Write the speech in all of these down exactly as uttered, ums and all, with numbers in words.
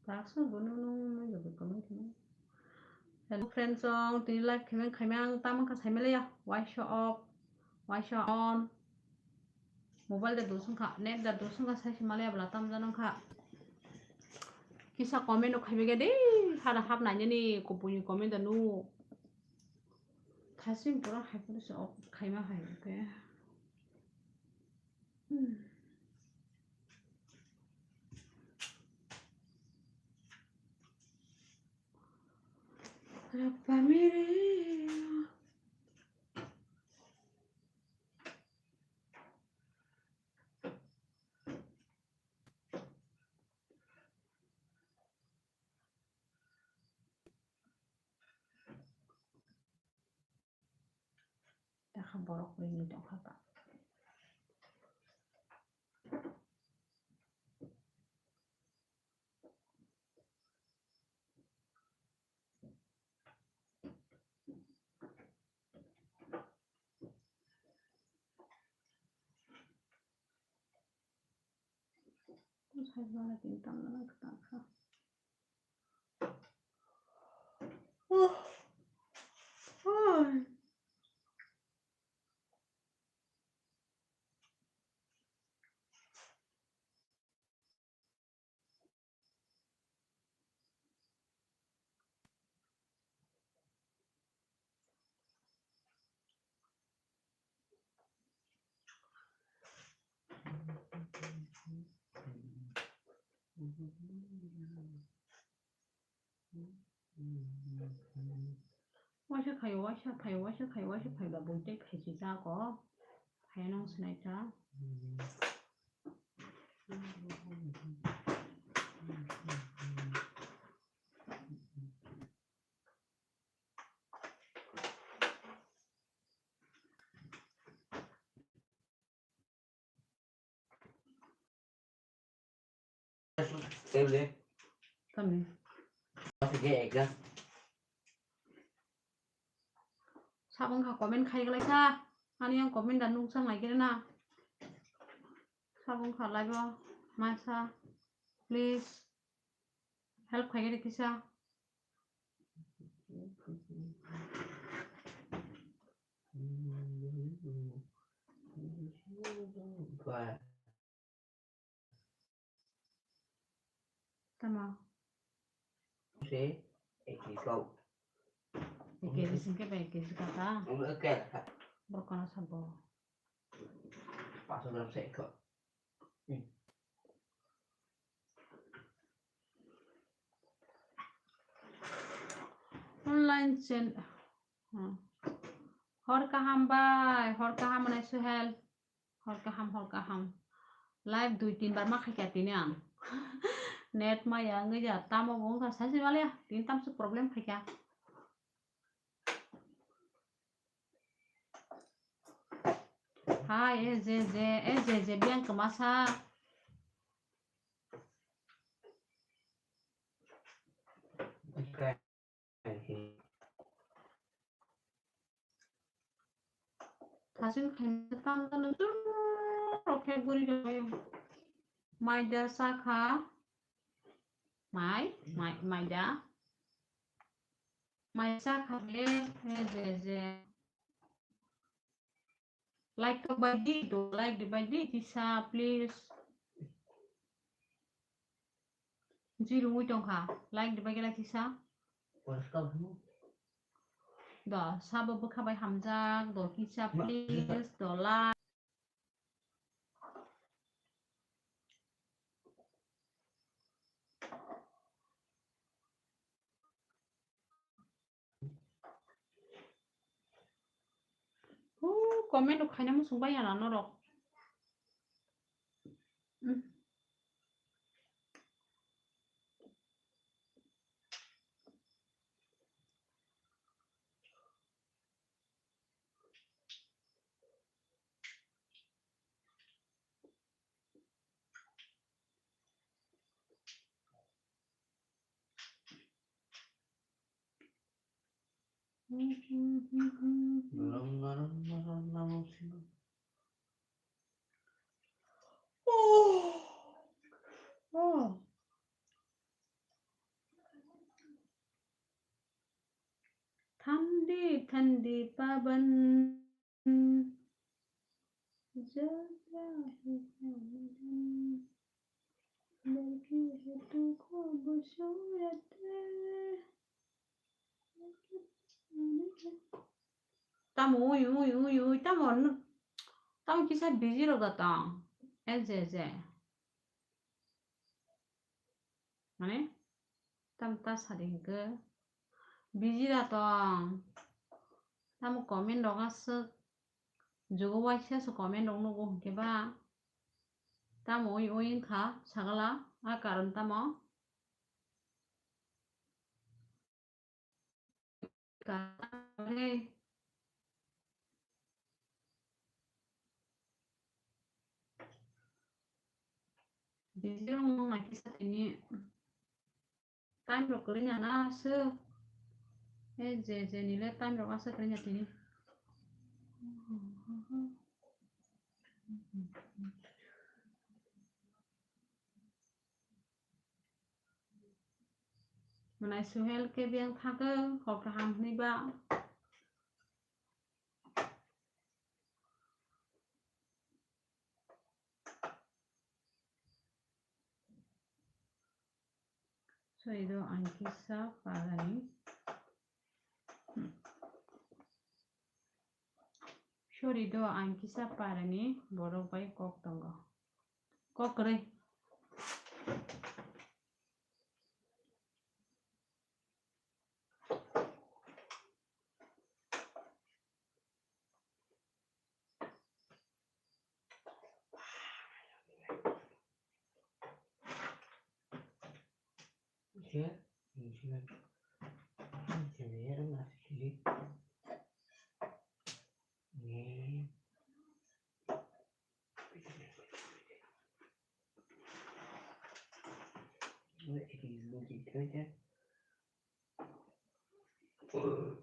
Taksa bono nung nung joto comment khaimani. Hello friends, song tini live khaimani khaimani ang tamo kha saimaliya. Waisa off, waisa on. Mobile da dusung kha, net da dusung kha, sai se maliya bla tam janang kha. Kisa comment no khaibe ge de, hada hap nanya ni kopuni comment da nu. Thasing pura hai pura se off khaima hai, okay. Hmm. Rapamiri. Takha borok ringwi tongkha ba. Sai bana tin tam na ka ta kha. Waisa phaio, waisa phaio, waisa phaio, waisa phaiba bo tei phaisijak o. Phaiya nang sinai ta. Table. Tamni. Masuk dia ega. Sabong kha comment khai glai kha. Ani yang comment dan nung sang lai khe na. Sabong kha lai bo. Masa. Please. Help khai khe kisa. Tama. Se, eki kau. Eki singke bai eki kata. Eke. Borok kana sabo. Paso gram se kau. Online chen. Hmm. Hor kaham bai, hor kaham nai Suhel. Hor kaham, hor kaham. Live dui tin bar ma khaikha tini ang. Net maya wngwi ja, tamo bo wngkha saisi maliya, tini tamsuk problem khaikha. Hai, e je je, e je je, biyang kwmasa. Thasing khaina tang tang chur rok khe guri rok. Mai da sa kha. Mai, mai, mai da. Mai sa kha le, he je je. Like to bai di, to like di bai di, kisa, please. Zero wngwi tongkha, like di bai gela kisa. Do, sabo bwkha bai hamjak, do kisa, please, do like. Huu, comment rok khaina muchung bai ya na norok. Hmm. Oh. Oh. Thandi thandi pavan. Jaya hai pavan. Barki hai tu khubsurat. Tamo ui, ui, ui, ui, tamo n-, tamo kisa busy rok da tong. L J J. Mane, tam ta sadi hwnkhe busy da tong. Tamo comment rok aswk jugo waisa se comment rok nugo hwnkhe ba. Tamo ui ui wngkha sagala, a karon tamo. Ka-, Busy rok nang nai kisa tini. Time rok kwrwi na na se. E je je nile time rok asa kwrwi na tini. Mwnai Suhel khe biyang thagw, hor kaham hwnwi ba. Sorry do ang kisa parani. Sorry do ang kisa parani borok bai kok tongo. Kok kwrwi.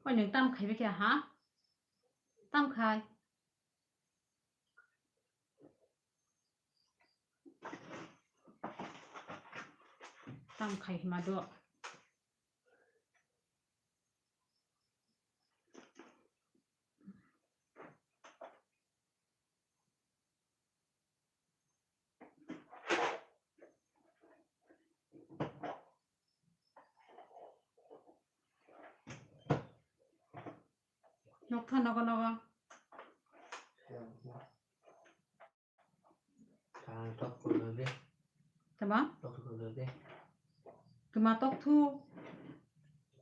Oi, nwng tam khai bikhe, ha? Tam khai. Tam khai hima do. Nokha nogo nogo. Tang tok kulo de. Tama? Tok kulo de. Tuma tok thu.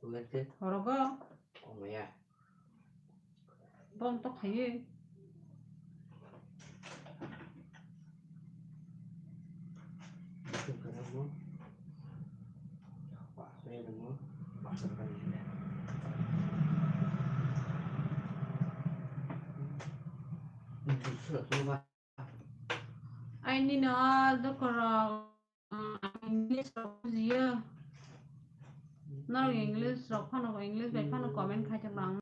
Kulo de. Horogo. Omaya. Bong tok khaye. Tok kulo mo. Pasai mo. Pasai mo. Aini no dokorok, ang English rok bujiyo. Norok English rok phano, English bai phano comment khai thok nang.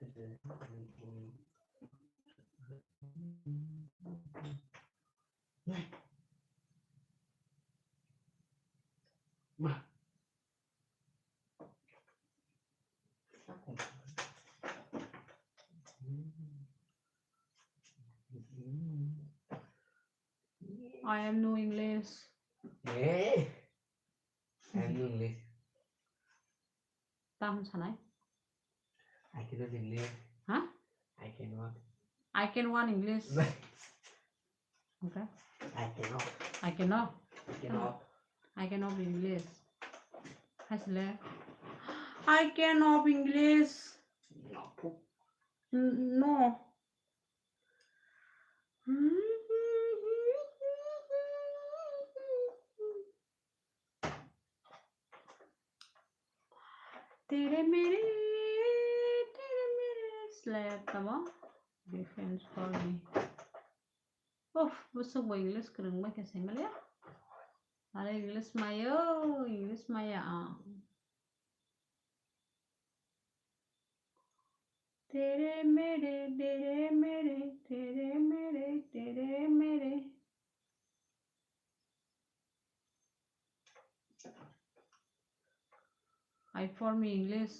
I am no English. Eh? I am no English. Tam sanai. I cannot English. Huh? I cannot. I can one English. Okay. I cannot. I cannot. I cannot. I cannot English. Hasle. I cannot English. No. N-, no. Tere mere, tere mere. Slap tamo. Defense for me. Uff, busuk bo English kwrwng bai khe sai maliya. Are English mayo, English maya ang. Tere mere, tere mere, tere mere, tere mere. I for me English.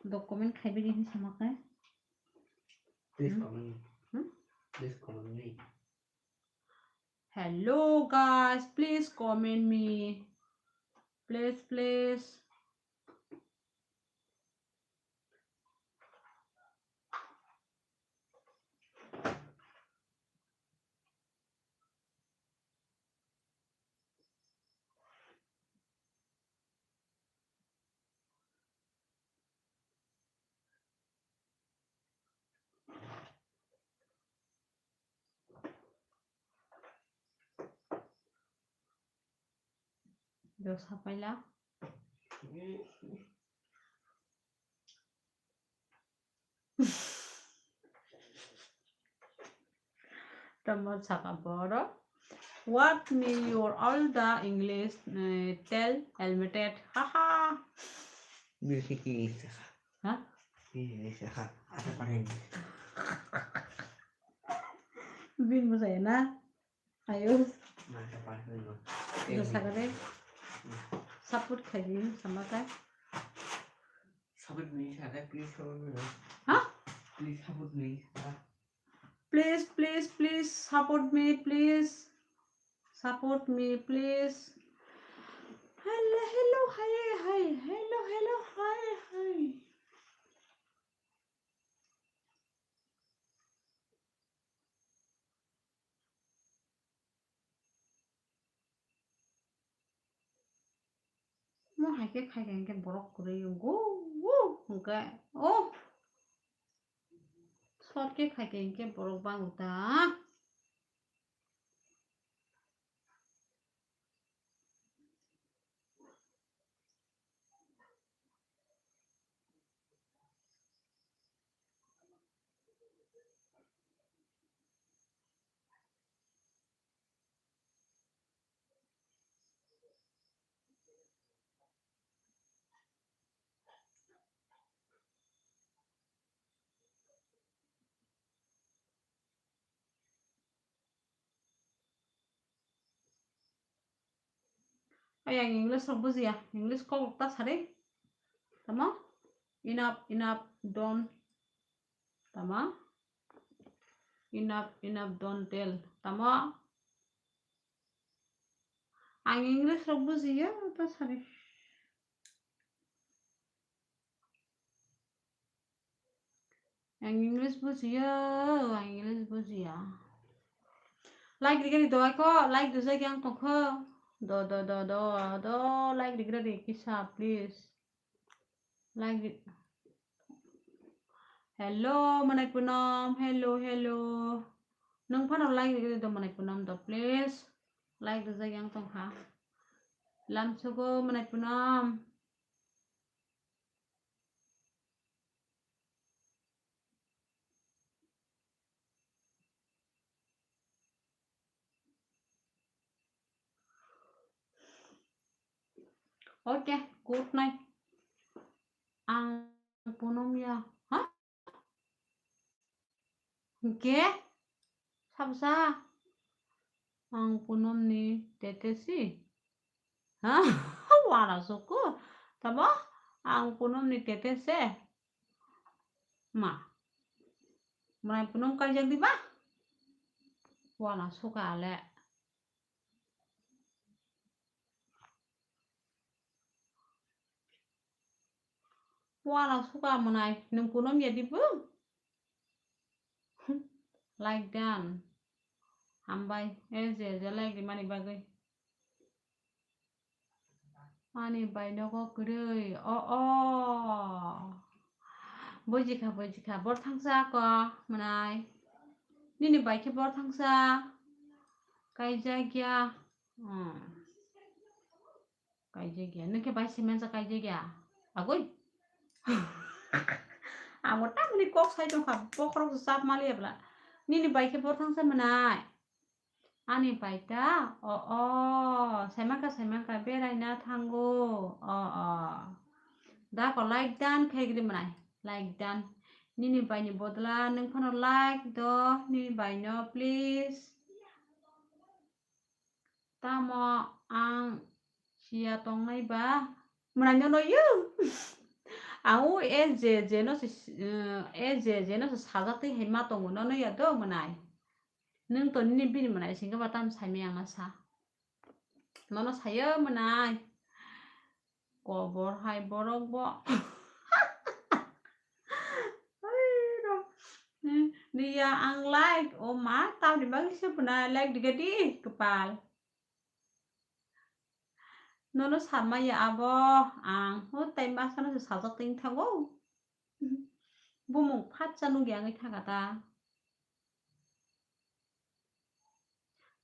Dok comment khai bini hin sama khe. Please Hmm? comment me. Hmm? Please comment me. Hello guys, please comment me. Please, please. Do sapaila. Tamo saka borok. What me your all the English, eh, tell helmeted. Haha. Music English saka. Ha? English saka. Asa pakai English. Bin mo saya na. Ayo. Masa pakai English. Yo saka de. Support khai di sama kai. Support me saka, please support me. Ha? Please support me saka. Please, please, please support me, please. Support me, please. Hello, hello, hi, hi. Hello, hello, hi, hi. Mo hai khe khai khe hwnkhe borok kwrwi wngo, wu, hwnkhe, oh. Short khe khai khe hwnkhe borok bango ta. Ai, ang English rok bujiya, English kok ta sari. Tamo? Enough, enough, don't. Tamo? Enough, enough, don't tell. Tamo? Ang English rok bujiya, ta sari. Ang English bujiya, ang English bujiya. Like rigani do ai ko, like do jagi ang tongkho. Do, do, do, do, do, like rigra di kisa, please. Like ri-, hello, Manai Punam, hello, hello. Nung phano like rigani do Manai Punam do, please. Like do jagi ang tongkha. Lamsogo Manai Punam. Okay, good night. Ang Punam ya. Ha? Hwnkhe? Sabsa? Ang Punamni tete si? Ha? Wana suku? Tamo? Ang Punamni tete se? Ma. Manai Punam kaijak diba? Wana suka ale. Wala suka Manai, nung Punam ya dibu? Like dan. Hambai, eh, je, je like di mani bagwi. Ani bai nogo kwrwi, o, o. Bujikha, bujikha, bor thangsa ko, Manai. Nini bai khe bor thangsa. Kaijak ya. Hmm. Kaijak ya. Nung khe bai simansa kaijak ya. Agoi. Amo tamni kok sai tongkha, bokhorok chap maliya bla. Nini bai khe bor thangsa Manai. Ani bai ta? O, o. Saimanka, saimanka beraina thango. O, o. Da ko like dan khe gri Manai. Like dan. Nini bai ni bodla nung phano like do. Nini bai no please. Tamo ang siya tongnai ba? Mwnai no noyo? Ang o A J J no se, eh, A J J no se sajak twi hai ma tongo, nono ya do mwnai. Nwng to nini bini mwnai singkhe ba tam saimaya ang na sa. Nono sayo mwnai. Kobor hai borok bo. Oi ro. Hmm, niya ang like. O ma, tamni bagwi se mwnai like diga di, kwpal. Nono samaya abo ang, o tai masa no se sajak twi thango. Bumung phatsa nugya wngwi thangkha ta.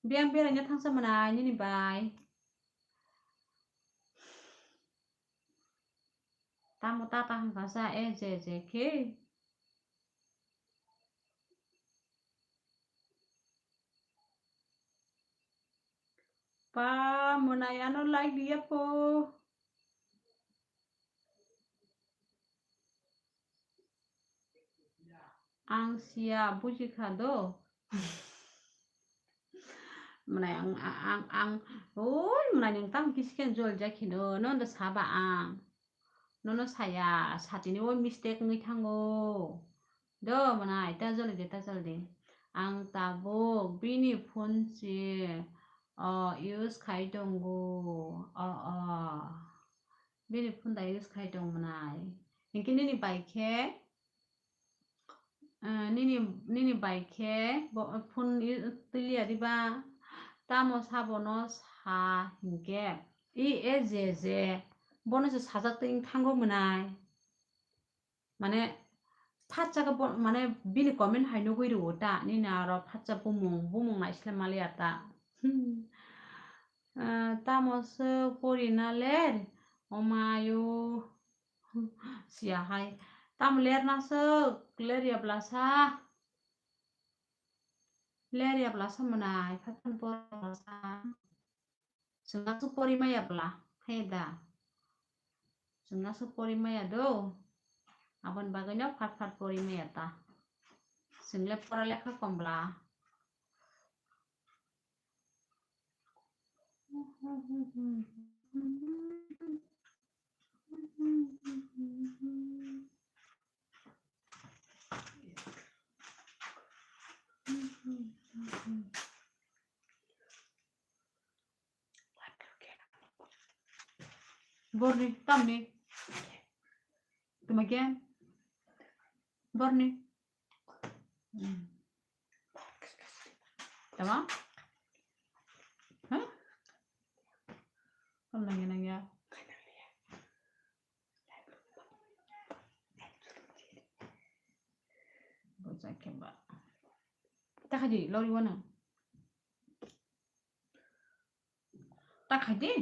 Biyang beraina thangsa mwnai nini bai. Tamo tata hangkha sa A J J khe. Pa mwnai ano like diya pho. Ang siya buji kha do. Mwnai ang, ang, ang, oi, mwnai nwng tamo kisi khe jol ja khino, nono saba ang. Nono saya, satini o mistake wngwi thango. Do, mwnai, ta joldi, ta joldi. Ang tabuk bini phone se, o, use khai tongo. O, o. Bini phone da use khai tong mwnai. Hinkhe nini bai khe, eh, nini, nini bai khe bo phone i-, twi liya diba? Tamo sabono sa hinkhe. I A J J. Bono se sajak twi wng thango mwnai. Mane, phatsa khe bo, mane, bini comment hai nugwi rwo ta, nini aro phatsa bumung, bumung naisle maliya ta. Hmm. Ah, tamo swk porina ler, omayo. Siya hai. Tamo lerna swk, ler ya blasa. Ler ya blasa mwnai, phatsa porna sa. Chwng aswk pori maya bla, hai da? Chwng aswk pori maya do? Aboni bagwino phat phat pori maya ta. Chwng le pora lekha kom bla. Borni, tamni. Tuma gen? Borni. Hmm. Tamam? Hah? Kam nangya nangya. Bojak khe ba. Takhaji lori wana. Ta khai di.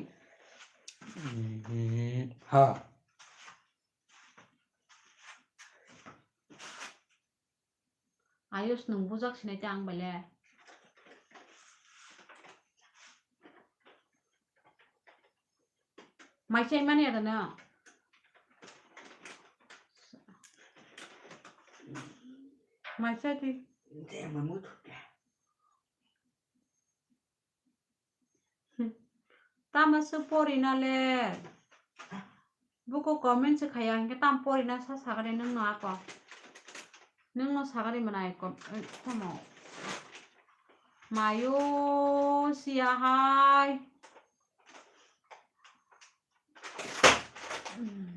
Mhm. Ha. Ayush, nwng bujak sinai ta ang bele. Mai chai mani ada na. Mai chai di. Tama se porina le. Buko comment se khaya, hinkhe tam porina sa sagari nwngno ako. Nwngno sagari mwnai kom-, eh, tamo. Mayo siya hai. Hmm.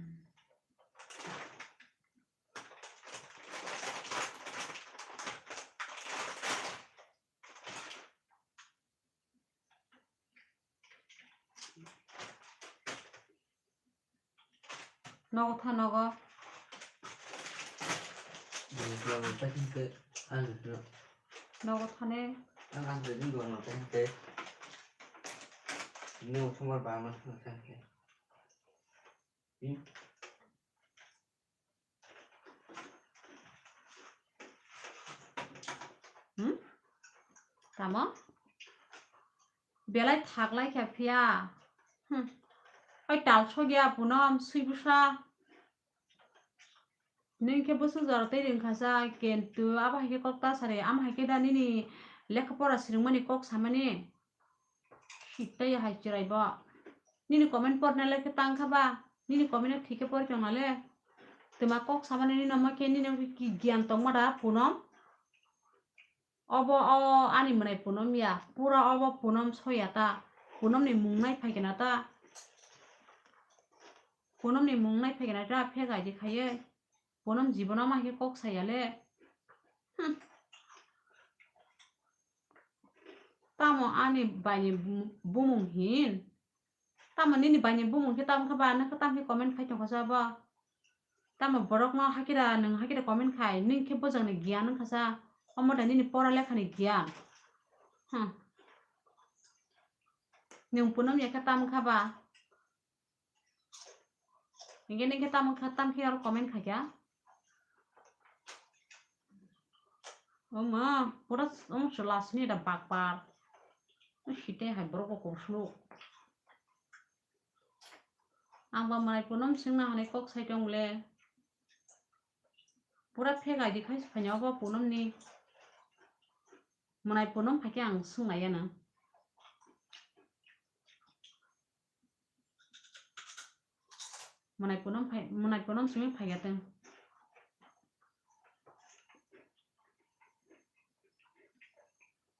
Nogo tha nogo. Nogo thane. Hmm? Tamo? Belai thaklai kha phiya. Hmm. Oi tal sogya punom sui busa. Nini khe bwswk jora tei ringkha sa, kintu abo hai khe kok ta sari, amo hai khe da nini lekha pora swrwngmani kok samani? Tei hai chwrai bo. Nini comment porna le khe tang kha ba? Nini comment no thik khe pori tong na le? Twma kok samani nini omo khe nini omo khe ki giyan tongma da Punom? Obo o ani mwnai Punom ya, pura obo Punom soya ta. Punom ni mung nai phaikena ta. Punom ni mung nai phaikena ta, phek aidi khaiye. Punom jibono ma khe kok saya le. Hmm. Tamo ani baini bumung hin? Tamo nini baini bumung khe tamo khe ba, nang khe tamo khe comment khai tongkha sa bo? Tamo borokno hakira, nwng hakira comment khai, nwng khe bojak ni giyan wngkha sa, omo da nini pora lekha ni giyan. Hmm. Nwng Punom ya khe tamo kha ba? Hinkhe nini khe tamo kha, tamo khe aro comment khai kha? Oma, pura omo chwla sini da bakpar. Site hai borok bo kok sulu. Ang ba mwnai Punom swngna hwnwi kok sai tong le. Pura phek aidi khai se phaina obo Punom ni. Mwnai Punom hai khe ang swngna ya na. Mwnai Punom phai, mwnai Punom simi phai ya teng.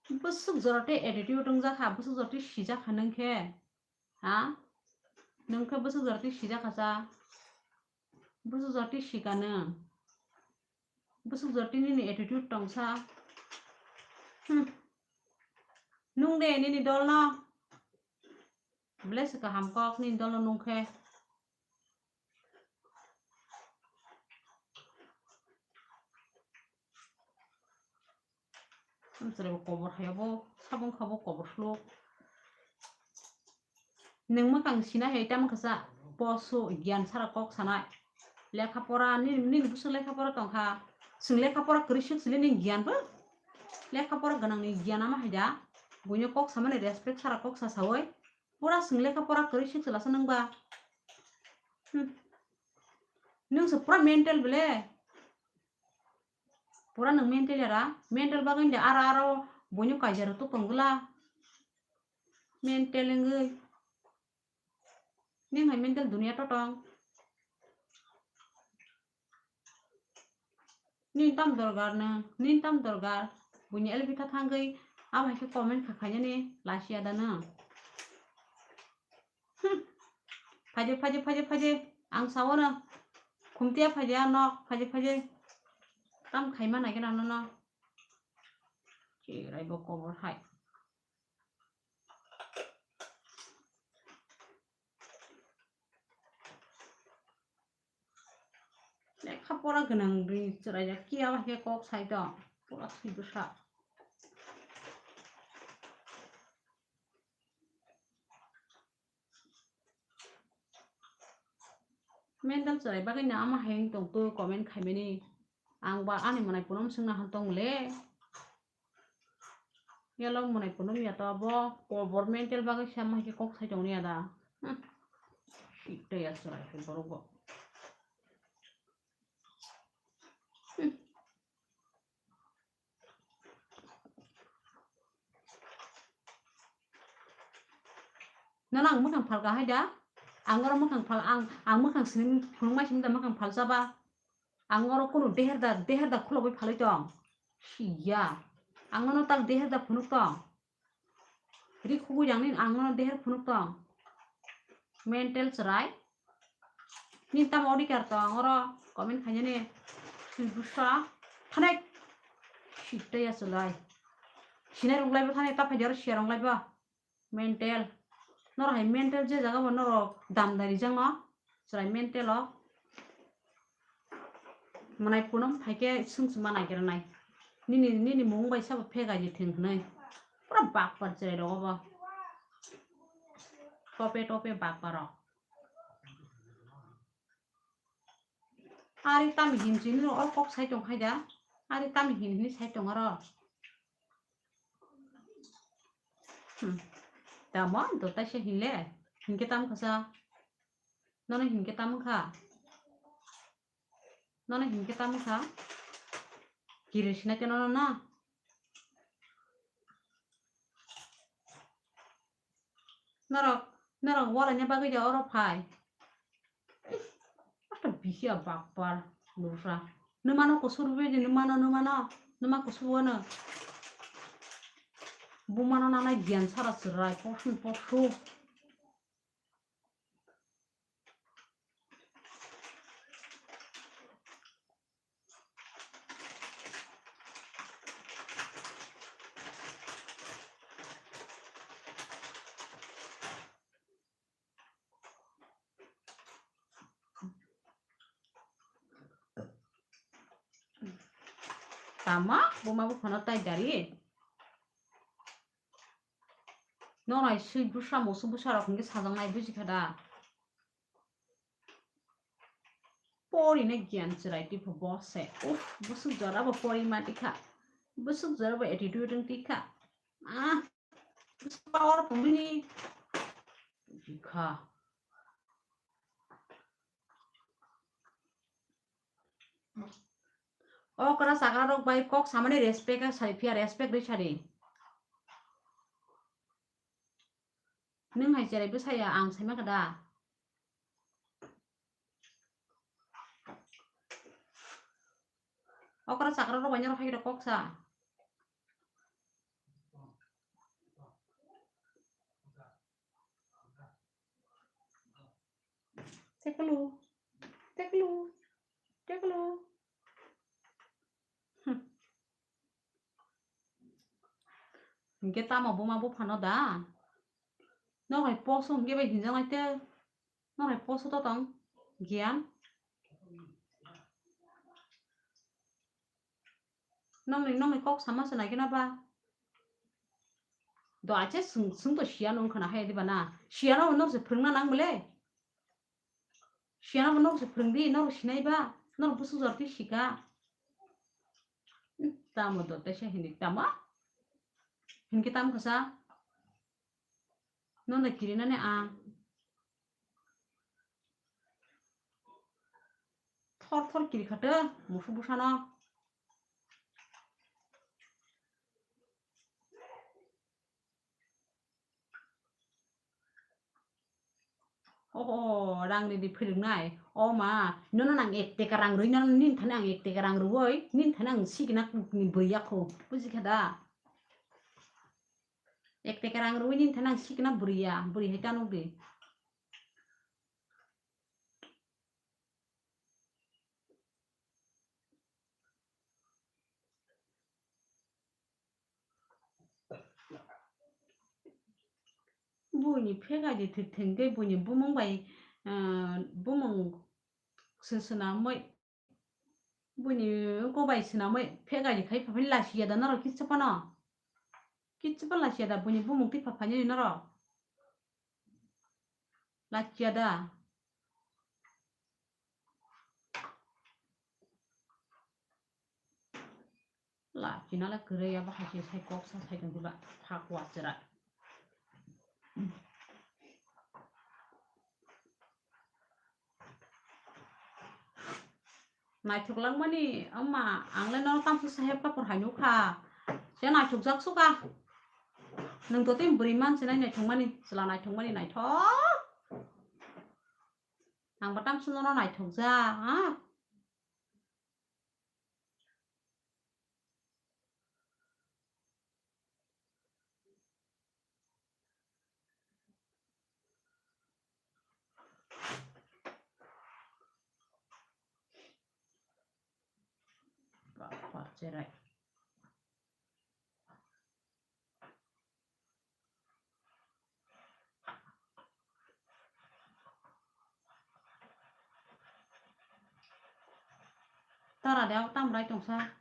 Bwswk jora tei attitude wngjakha, bwswk jora tei sijakha nwng khe. Ha? Nwng khe bwswk jora tei sijakha sa? Bwswk jora tei sika nwng? Bwswk jora tei nini attitude tong sa? Hmm. Nung de nini dol no. Belai se kaham kok nini dol no nung khe. Amchwrai bo kobor hai abo, sabong kha bo kobor slo. Nwng mwkhang sina hai tamo kha sa, poso giyan sara kok sanai. Lekha pora, nini, nini bwswk lekha pora tong kha. Chwng lekha pora kwrwi swk sili nini giyan bo. Lekha pora gwnang ni giyan ama hai da. Buino kok samani respect sara kok sa sawi. Pura chwng lekha pora kwrwi swk sila sa nwng ba. Hmm. Nwng se pura mental bele. Pura nwng mental yara, mental bagwi de aro aro buino kaijaro to tongwla. Mental wngwi. Nini hai mental duniya totong. Nini tam dorgar nwng, nini tam dorgar. Buini elphi tha thangwi abo hai khe comment kha khainani lasiya da nwng. Hmm. Phaidi, phaidi, phaidi, phaidi. Ang sawono. Khumtiya phaidi, ang nok. Phaidi, phaidi. Tam khaima nai gana nono. Chirai bo kobor hai. Lekha pora gwnang ri chwraijak kiya ba khe kok sai tong. Pura sui bwsa. Mental chwrai bagwi no ama hai wng tong twi comment khaimani. Ang ba ani mwnai Punom swngna han tong le. Yalo mwnai Punom ya to abo kobor mental bagwi se ama hai khe kok sai tong ya da. Hmm. Sik tei ya chwrai hai borok bo. Hmm. Nono ang mwkhang phalka hai da? Ang oro mwkhang phal, ang, ang mwkhang sini phunukmai sini da mwkhang phalsa ba? Ang oro kunu deher da, deher da khulogwi phalwi tong. Siya. Ang nono tak deher da phunuk tong. Ri khugwi yang nini ang nono deher phunuk tong. Mental chwrai. Nini tamo odikar tong oro comment khainani. Sui bwsa. Thanek. Sik tei ya chwlai. Sinai rwng laibo thanek ta phai oro siya rwng laibo. Mental. Norok hai mental je jaga bo norok dam dari jang no. Chwrai mental o. Mwnai Punom hai khe swng swngma naigira nai. Nini, nini mung bai sabo phek aidi thwng hwnwi. Pura bakpar chwrai rok obo. Tope tope bakpar rok. Ari tamo hin chini oro kok sai tong khai da. Ari tamo hin hini sai tong oro. Hmm. Tamo do taisa hin le. Hin khe tamo kha sa. Nono hin khe tamo kha. Nono hin khe tamo kha. Kiri sinai te nono na. Norok, norok walaina bagwi da oro phai. Bihia bakpar lura. Nwmano kusur bedi nwmano, nwmano, nwma kusur wano. Bumano nanai giyan sara chwrai, posun posu. Tama, buma buphano tai dari. Norai sui busa musu busa rok hingke sajaknai buji kha da. Pori ne giyan chwrai tipo bo se. Uf, busuk jora bo pori ma tikha. Busuk jora bo attitude wng tikha. Ah, busuk power pumini. Tikha. Okra chakrarok bai kok samani respect a sai phiya, respect ri sadi. Nwng hai cherai bwsaya ang saima kha da. Okra chakrarok bai norok hai khe kok sa. Tekulu, tekulu, tekulu. Hmm. Hingke tamo buma buphano da? Norok hai poso hingke bai hinjaknai te. Norok hai poso to tong. Giyan. Nongni, nongni kok sama se nai khe na ba? Do ache sung, sung to siya nung khana hai diba na? Siya no nor se phwrwngna nang bole? Siya no nor se phwrwng di, nor sinai ba? Nor busuk jor ti sika. Tamo do te se hindi tamo? Hindi tam khasa? Nonda kiri nani ang. Thor thor kiri khate musu busano. Oh, oh, rang ridi phwrwngnai. O ma, nono nang ek teka rang rwi, nono nin thani ang ek teka rang rwi, nin thani ang sikna kukni bwrwi yakho. Buji kha da? Ek teka rang rwi nin thani ang sikna bwrwi ya, bwrwi hai ta nukdi. Buini phega di thwk thwngwi buini bumung bai, ah, bumung se swnamwi, buini wngkuk bai swnamwi phega di khai phaphani lasiya da norok kichu phano? Kichu phano lasiya da buini bumung twi phaphani norok? Lasiya da. La, china la kwrwi abo hai se sai kok sa sai tong diba, phak wa chwrai. Naithok langmani, amma, ang le nono tamsa saheb kapor hai nukha. Se naithok jak suka. Nwng to tei bwrwi man sinai naithok mani, chwla naithok mani naithok. Ang bo tamsa nono naithok jak, ha? Ba, ba, cherai. Tara de abo tamo rai tongsa.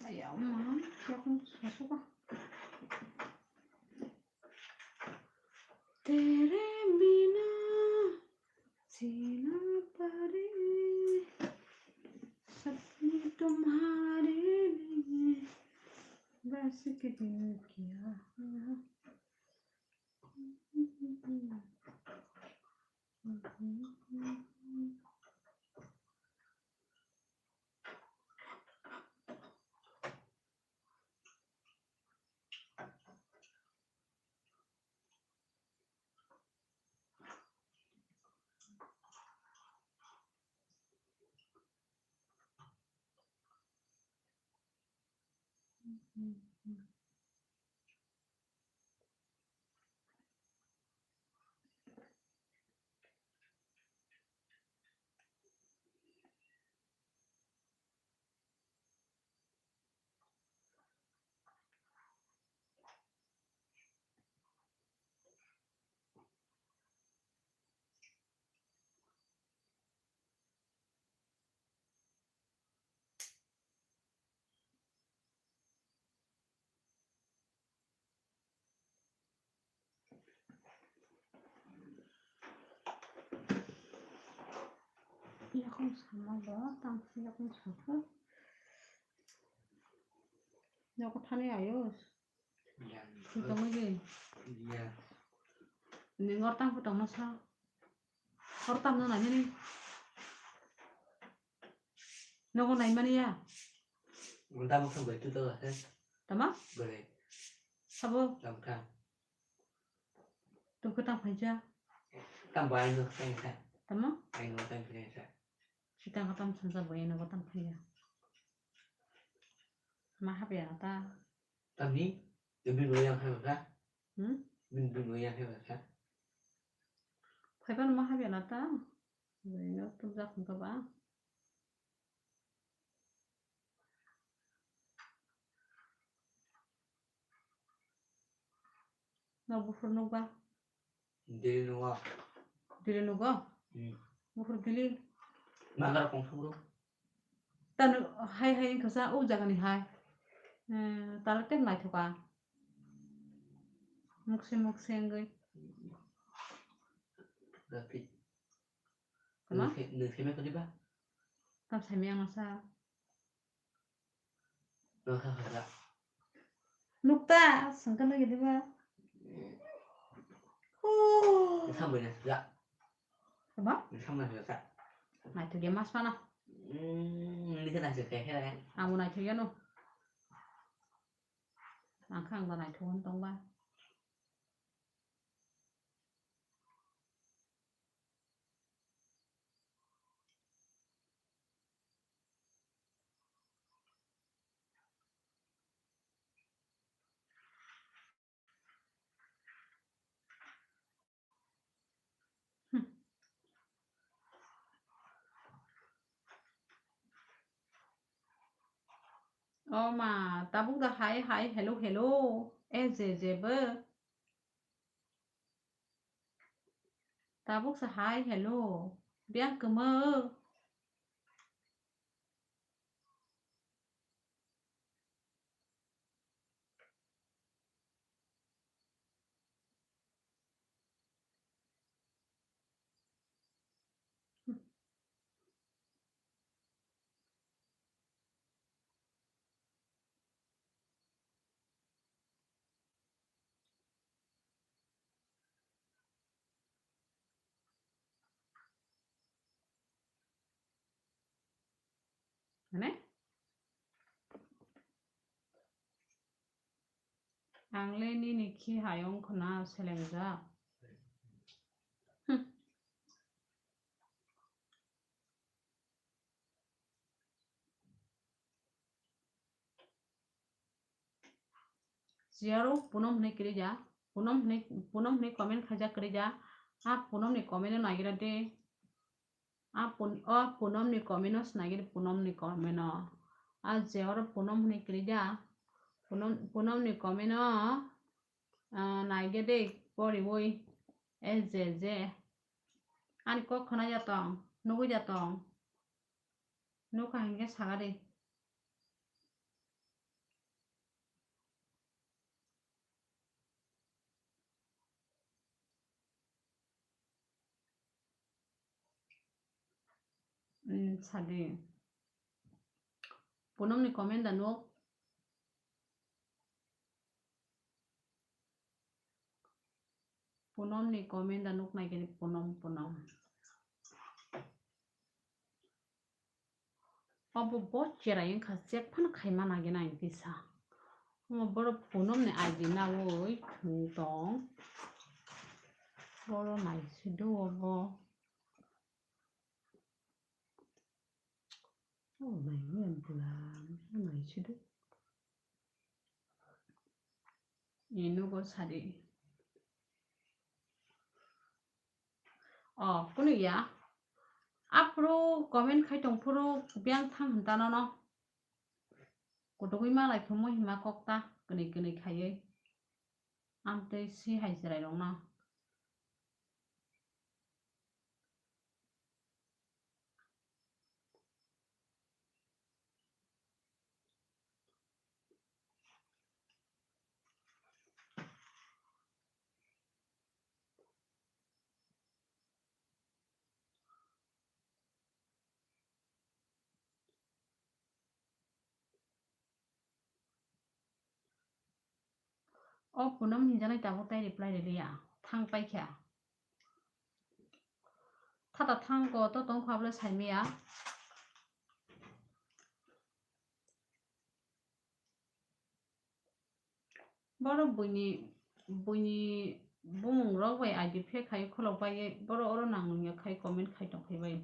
Ai, ama, yakung suka. Tere bina jina pare, sapne tumhare liye, bas ke din kya. Yakung sama bo, tang yakung saka. Yakung thani ayos. Putong lagi. Iya. Ini ngor tang putong nasa. Hor tam na nanya ni. Nogo nai mani ya. Ulta maksud betul tu lah, eh. Tama? Boleh. Sabo. Tam ka. Tu ka tam phaija. Tam bai no tam ka. Tama? Ai no tam phaija. Sitang ka tam sansa bai no ka tam phaija. Ma hapya ta. Tamni, bini bini yang hai bata. Hmm? Bini bini yang hai bata. Phaiban ma hapya na ta. Bini tubjak hwnkha ba. Nok buphur nukba? Dili nugo. Dili nugo? Hmm. Buphur dili? Magar kong sugro. Tano hai hai wngkha sa o jaga ni hai. Eh, tala tek naithoka. Mukse mukse wngwi. Rapi. Tama? Nung se, nung se me kodi ba? Tam sai me ang sa. Nung sa sa. Nukta, sangka lagi diba? Huh. Nung sa mo na sa. Tama? Nung sa mo na sa. Naithok ya mas mana? Hmm, nung sa na sa kaya kaya. Amo naithok ya no. Ang kha ang ba naithok tong ba. Hmm. O ma, tabuk da hai hai hello hello. E je je bo. Tabuk sa hai hello. Biyang kwmwk. ne? Ang le nini khi hai wng khna selengjak. Hmm. Jiyaro Punom hwnwi kwrwi ja, Punom hwnwi, Punom hwnwi comment khaijak kwrwi ja, a Punom ni comment no nagira de, a Pun-, o Punom ni comment no swnaigir, Punom ni comment no, a je oro Punom hwnwi kwrwi ja, Punom, Punom ni comment no, ah, naige de poriwi, e je je, ani kok khna ja tong, nugwi ja tong. Nukha hinkhe sakha de. Hmm, sadi. Punom ni comment da nuk. Punom ni comment da nuk nai khe Punom, Punom. Obo bo cherai wngkha, check phano khaima nagina ang kisa. Omo borok Punom ni I D nawi thwng tong. Boro naisido obo. Oh, nai, nai, bwla, nai, sido. Ni nugo sadi. Oh, kunu ya. Aphuru comment khai tong phuru biyang thang hwn ta nono. Kutugwi malai phuru mo hima kok ta, kwnwi kwnwi khaiwi. Amtwi si hai chwrairokno. O Punom hinjanai tabuk tai reply riliya, thang paikha. Thata thangko to tongkha bwle saimaya. Boro buini, buini bumung rok bai I D fake khai khulok bai, boro oro nang nungya khai comment khai tong khai bai.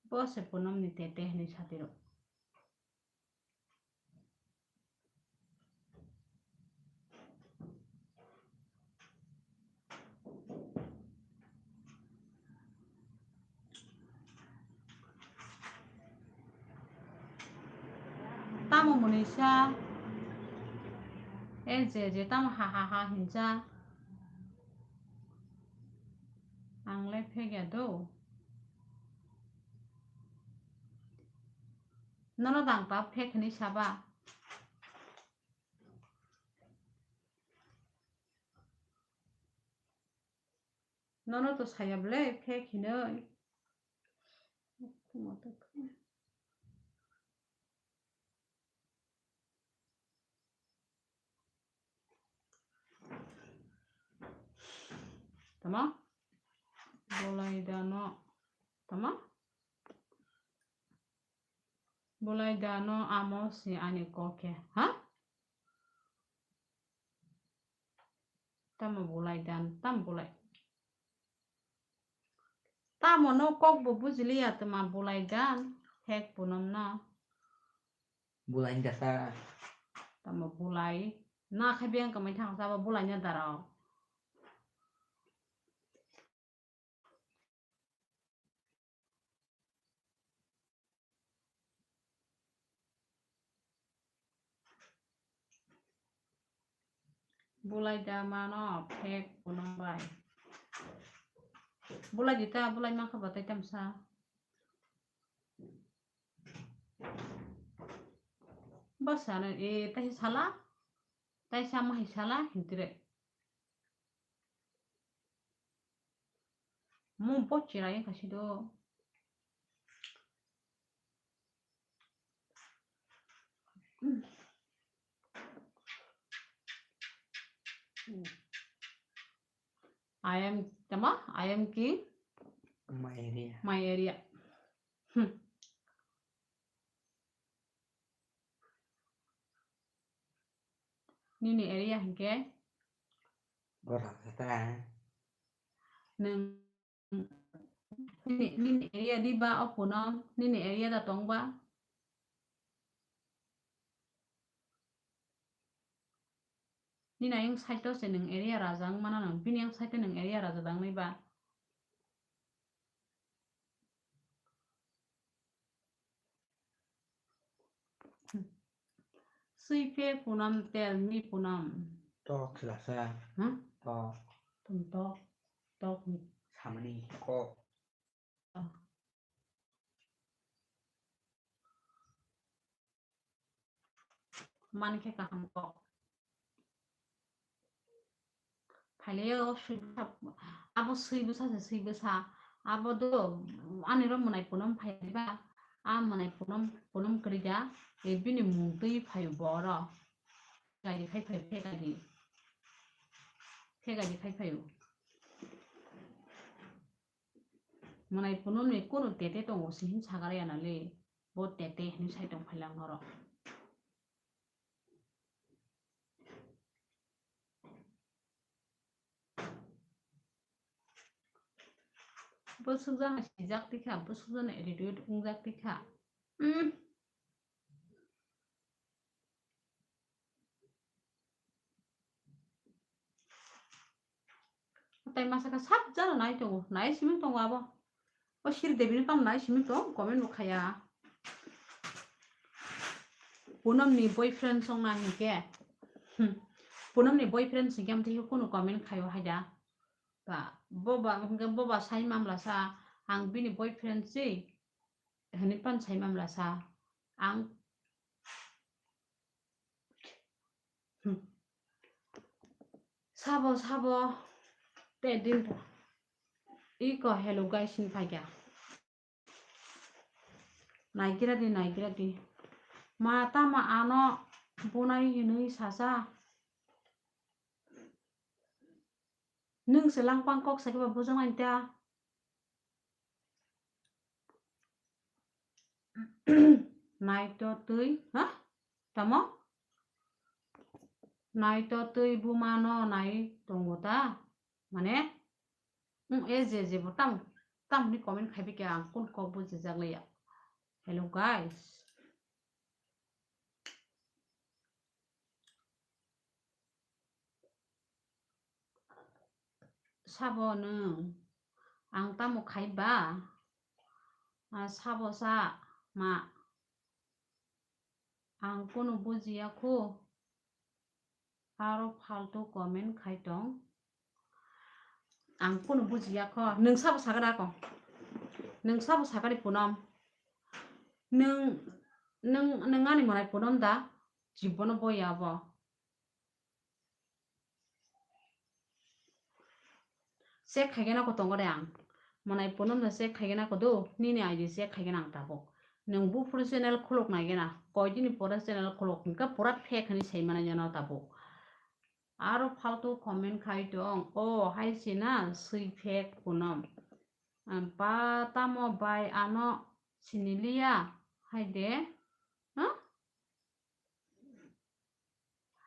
Bo se Punom ni tete hwnwi satiro. Tamo mwnwisa, e je je tamo ha ha ha hinsa. Ang le phek ya do. Nono dang ta phek hwnwi saba. Nono to saya bwle phek hinwi. Tama? Bolai dano. Tama? Bolai dano amo si ani koke. Ha? Tamo bolai dan, tamo bolai. Tamo no kok bo bujiliya tama bolai dan, hek Punom no. Bolai dasa. Tamo bolai. Na khai beng kamai thang sabo bolai na darao. Bulai da mano phek Punom bai. Bulai di ta, bulai mankha batai tamsa. Basa na, e, tai sala, tai sama hi sala, hintire. Mung po chirai kasi do. I am, tama? I am king. My area. My area. Hmm. Nini area hinkhe? Borok khe ta. Nwng nini, nini area di ba o Punom, nini area da tong ba? Nini ayang side o se nwng area raja wng mano nwng, bini ayang side o nwng area raja dangnai ba? Sui phe Punom, tell me Punom. Tok khilasa. Huh? Tok. Tum tok. Tok ni. Samani kok. Man khe kaham kok. Phailaiyo swi bwsa, abo swi bwsa se swi bwsa. Abo do ani ro mwnai Punom phai ba. A mwnai Punom, Punom kwrwi da. E bini mung twi phaio bo oro. Phegadi khai phaio, phegadi. Phegadi khai phaio. Mwnai Punom ni kunu tete tongo se hin sagara ya na le. Bo tete hinwi sai tong phailang oro. Bwswk jana sijak tikha, bwswk jana attitude wngjak tikha. Hmm. Tai masa kha sab jana nai tongo, nai simi tongo abo. O Sri Devi ni tamo nai simi tong, comment bo khaya. Punom ni boyfriend song na hinkhe. Hmm. Punom ni boyfriend sing khe amtwi kunu comment khayo haida. Ba, boba, hinkhe boba sai mamla sa, ang bini boyfriend si, hwnwi pan sai mamla sa. Ang Hmm. Sabo, sabo, te din po. Iko hello guys ni phaikha. Naigira di, naigira di. Ma tamo ano bunai hinwi sasa. Nwng se langpang kok sakhe ba bujang ani ta. Naito twi, ha? Tamo? Naito twi buma no nai tongo ta? Mane? Hmm, e je je bo tam, tam ni comment khai bikya ang kun kok bujijak liya. Hello guys. Sabo nwng ang tamo khai ba? Ah, sabo sa ma? Ang kunu bujiya khu. Aro faltu comment khai tong. Ang kunu bujiya kho. Nwng sabo sakha da kho. Nwng sabo sakha di Punom. Nwng, nwng, nwng ani mwnai Punom da? Jibono boya bo. Check khaigena ko tongo de ang. Mwnai Punom da check khaigena ko do, nini I D check khaigena ang tabuk. Nwng buphuru channel khuluk naigena, koidini pore channel khuluk, hwnkhe pura fake hinwi sai mano tabuk. Aro faltu comment khai tong, o hai sina swi fake Punom. Am, pa tamo bai ano siniliya, hai de, ha?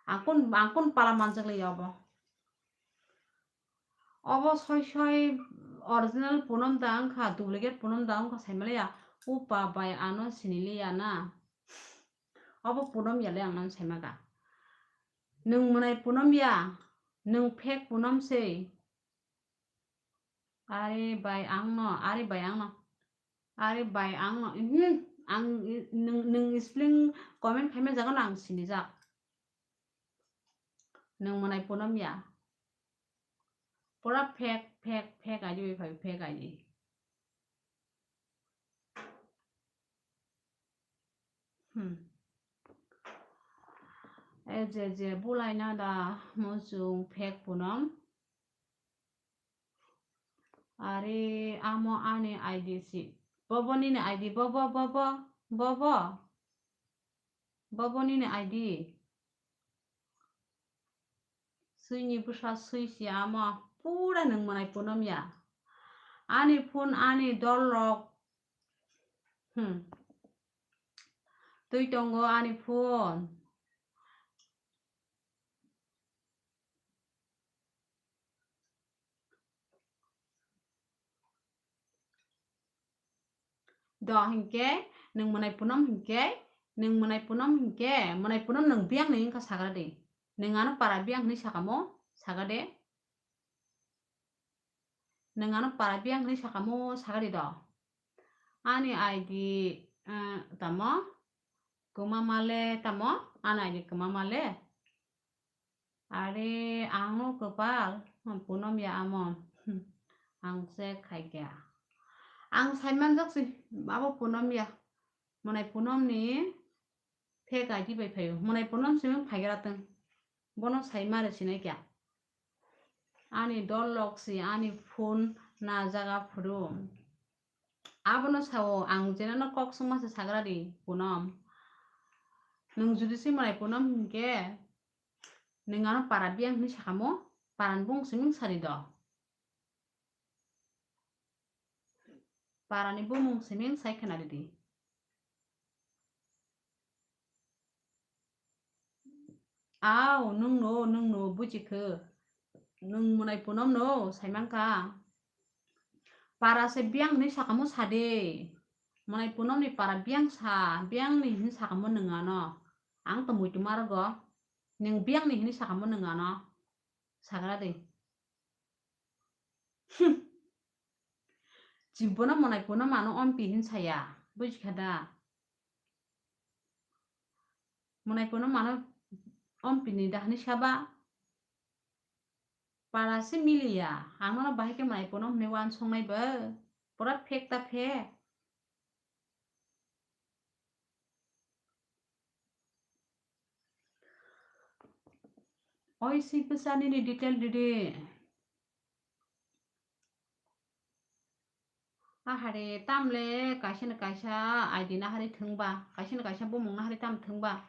Ang kun, ang kun pala manjak lai obo. Obo soi soi original Punom da wngkha, duplicate Punom da wngkha, sai maliya. Upa bai ano siniliya na. Obo Punom ya le ang nang sai maka. Nwng mwnai Punom ya, nwng fake Punom sei. Ari bai ang no, ari bai ang no. Ari bai ang no, mhm, ang i-, nwng, nwng spelling comment khaima jaga no ang sinijak. Nwng mwnai Punom ya. Pura fake, fake, fake I D bai phai, fake I D. Hmm. E je je bulai na da muchung fake Punom. Are amo ani I D si. Bobo nini I D, bobo, bobo, bobo. Bobo nini I D. Swini bwsa swi si amo pura nwng mwnai Punom ya. Ani phone ani dol rok Hmm. Twi tongo ani phone. Do hinkhe, nwng mwnai punom hinkhe, nwng mwnai punom hinkhe, mwnai punom nwng biyang ni wngkha sagra di. Nwng ano para biyang hinwi sakamo, saga de. Nwng ano para biyang hinwi sakamo, saga di do. Ani I D, eh, tamo? Kwma male tamo? Ani I D kwma male? Are, ang no kwpal, hmm, punom ya amo. Hmm, ang check khai kha. Ang sai manjak si, abo punom ya. Mwnai punom ni fake I D bai phaio. Mwnai punom simi phaigra tong. Bono sai mare sinai kya. Ani dol lok si, ani phone na jaga phuru. Abono sao, ang jenano kok songma se sagra di, punom. Nwng judi se mwnai punom hinkhe, nwng ano para biyang hinwi sakamo, paran bung simi sari do. Parani bumung simi sai khna ridi. Aw, nwng no, nwng no, buji khe. Nwng mwnai punom no, sai mankha. Para se biyang hinwi sakamo sade. Mwnai punom ni para biyang sa, biyang ni hinwi sakamo nwng ano. Ang to muitu marogo. Nwng biyang ni hinwi sakamo nwng ano. Sagra de. Hmm. Jibono mwnai punom ano ompi hin saya. Buji kha da? Mwnai punom ano ompi ni dahni saba. Para se miliya. Ang no bahai khe mwnai punom hinwi uansuk nai bo. Pura fake ta fake. Oi si bwsa nini detail ridi. Ahare tamle kaisa na kaisa I D nahari thwngba, kaisa na kaisa bumung nahari tam thwngba.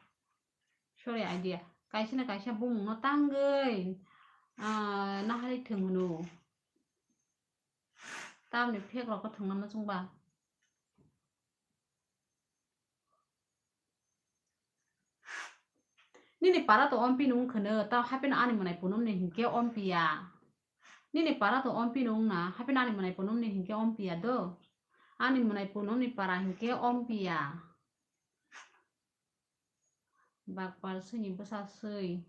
Sorry, I D ya. Kaisa na kaisa bumung no tangwi, ah, nahari thwng hwno. Tamni fake rok thwngna muchungba. Nini para to ompi nung khwno, ta happen ani mwnai punom ni hinkhe ompiya. Nini para to ompi nung na, happen ani mwnai punom ni hinkhe ompiya do. Ani mwnai punom ni para hinkhe ompiya. Bakpal sini bwsa swi.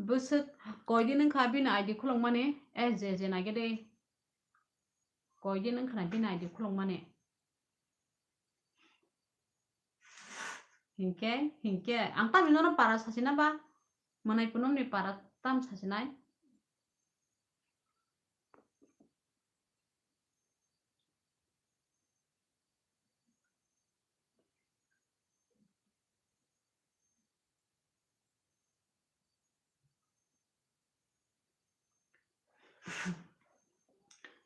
Bwswk koidin wngkha bini I D khulukmani? S J J naikhe de. Koidin wngkha na bini I D khulukmani? Hinkhe, hinkhe. Ang tamni nono para sachina ba? Mwnai punomni para tam sachinai?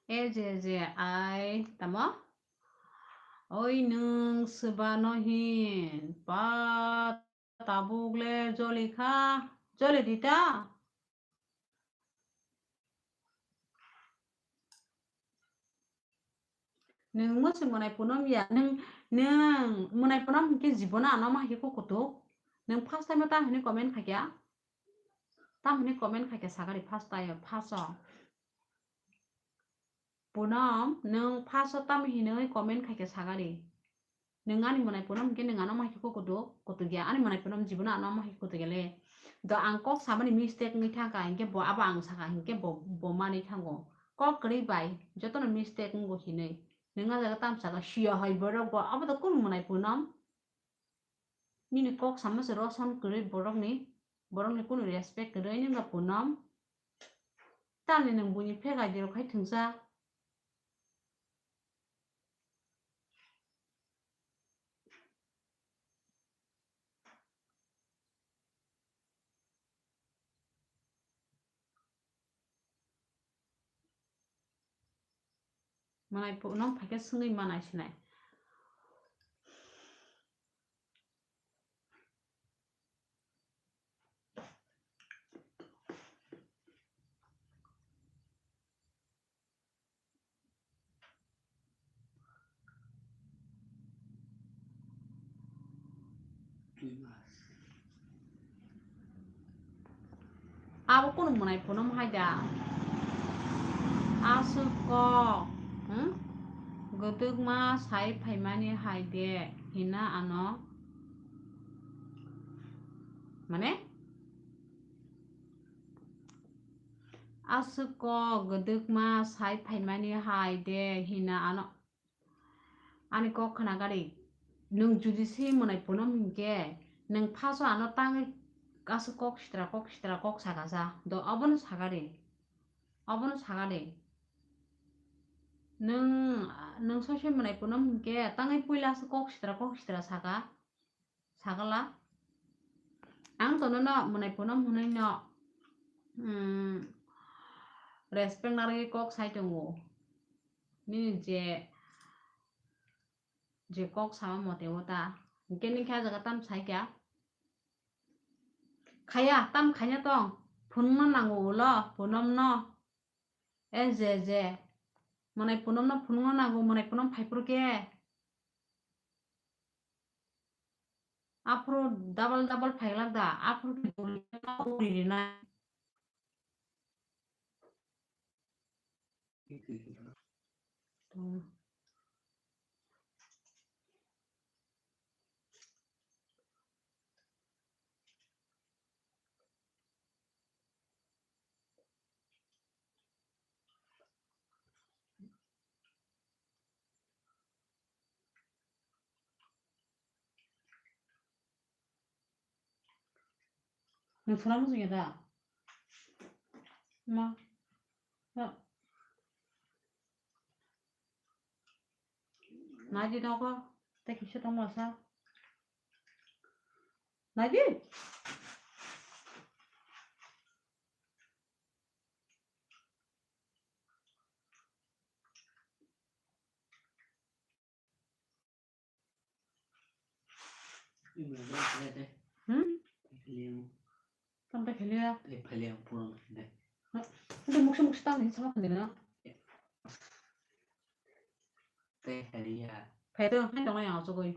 E je je ai tamo? Oi nwng swbano hin pa tabuk le joli kha, joli di ta? Nwng mwswi mwnai punom ya, nwng, nwng mwnai punom hinkhe jibono ano ma hai khe kukutuk. Nwng first time o tam hinwi comment khaikha? Tam hinwi comment khaikha sagari first time, first o. Punom, nwng first o tam hinwi comment khaikha sagari? Nwng ani mwnai punom hinkhe nwng ano ma hai khe kukutuk, kutuk ya. Ani mwnai punom jibono ano ma hai khe kutuk ya le. Do ang kok samani mistake wngwi thangkha, hinkhe bo abo ang sakha, hinkhe bo, bo manwi thango. Kok kwrwi bai, jotono mistake wngo hinwi. Nwng a jaga tam sakha, siya hai borok bo, abo to kunu mwnai punom? Nini kok sama se roson kwrwi borokni, borokni kunu respect kwrwi nini ba punom. Tamni nwng buini phek I D rok khai thwngsa. Mwnai punom phaikhe swngwi manai sinai. Abo kunu mwnai phunum hai da? Aswk kok, hmm? Gwdwkma sai phaimani hai de hina ano. Mane? Aswk kok gwdwkma sai phaimani hai de hina ano. Ani kok khna gari, nwng judi se mwnai punom hinkhe, nwng phaso ano tangwi aswk kok sitra, kok sitra, kok saka sa. Do obono sagari. Obono sagari. Nwng, nwng soi soi mwnai punom hinkhe, tangwi puila aswk kok sitra, kok sitra saka. Sagala. Ang to nono mwnai punom hwnwi no, mm, respect narwgwi kok sai tongo. Nini je, je kok sama mote o ta. Hinkhe nini khe ah jaga tam sai kha. Khaya, tam khaina tong. Phunukna nango ulo, punomno. E je, je. Mwnai punomno phunukna nango, mwnai punom phaiphuru khe. Aphuru double double phailak da, aphuru khe uri rinai. Nwng sona muchungya da? Ma. Ya. Naidi nogo. Tei kisa tongma sa. Naidi. Hmm? Tamta kheliya. Ito muksa muksa tang ni sama khande na. Tei kheliya. Phai to hai tong yang chugui.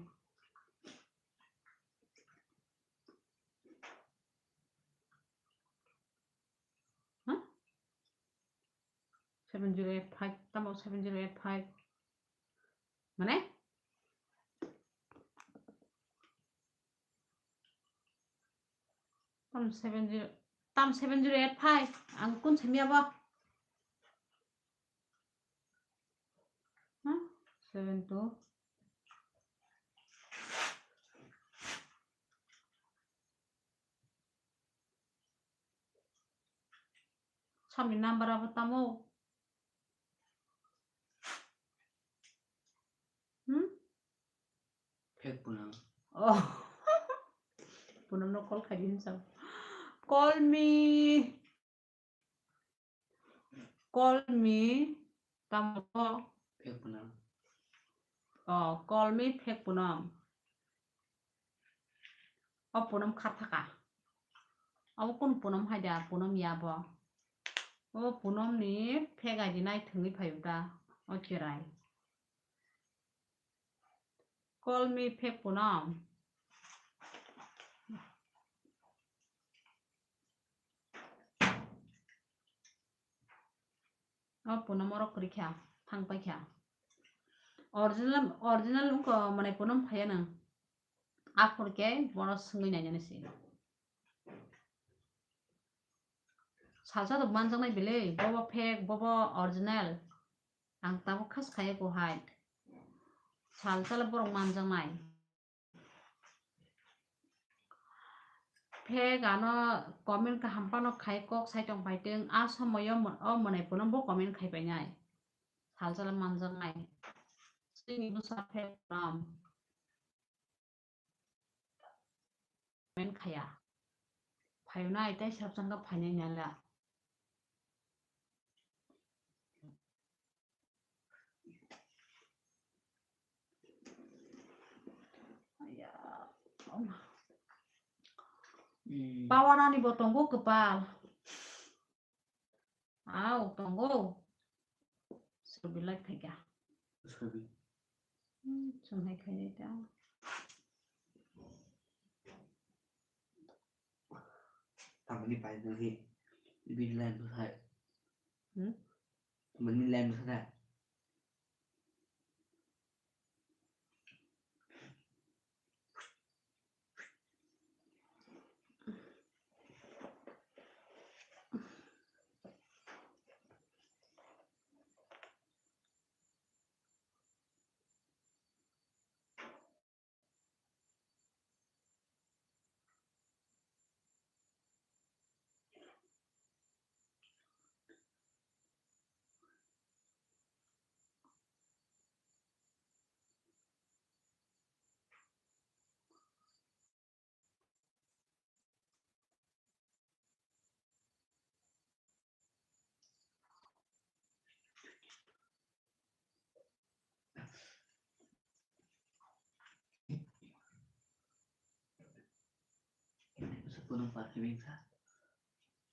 Huh? Seven zero eight five, tamo seven zero eight five. Mane? Tam seven zero, tam seven zero eight five. Ang kun semia ba? Huh? Seven two. Samni number abo tamo? Hmm? Phek punam. Oh. Punam no call khai din sa. Call me. Call me. Tamo? Phek punam. Oh, call me phek punam. O punam kha thaka. Abo kun punam hai da, punam ya bo. O punam ni phek aji nai thwngwi phaio da. O cherai. Call me phek punam. O punam oro kwrwi kha, thang pai kha. Original, original wngkha mane punam phaiya nang. Aphur khe bono swngwi nainani se. Salsa rok manjaknai belai, bobo fake, bobo original. Ang tabuk khas khaiya ko hai. Salsa le borok manjaknai. Fake ano comment kaham phano khai kok sai tong phaiteng, a somoyo mo-, o mwnai phano bo comment khai painai. Salsa le manjaknai. Chini bwsa fake rom. Comment khaya. Phainai tei sabsang khe phainai nala. Aya, oma. Hmm. Power ani bo tongo kwpal. Au, tongo. Sobi lai phaikha. Sobi. Hmm, chwng hai khainai ta. Tamoni pai dagi. Bini line bwsai. Hmm? Bini line bwsai.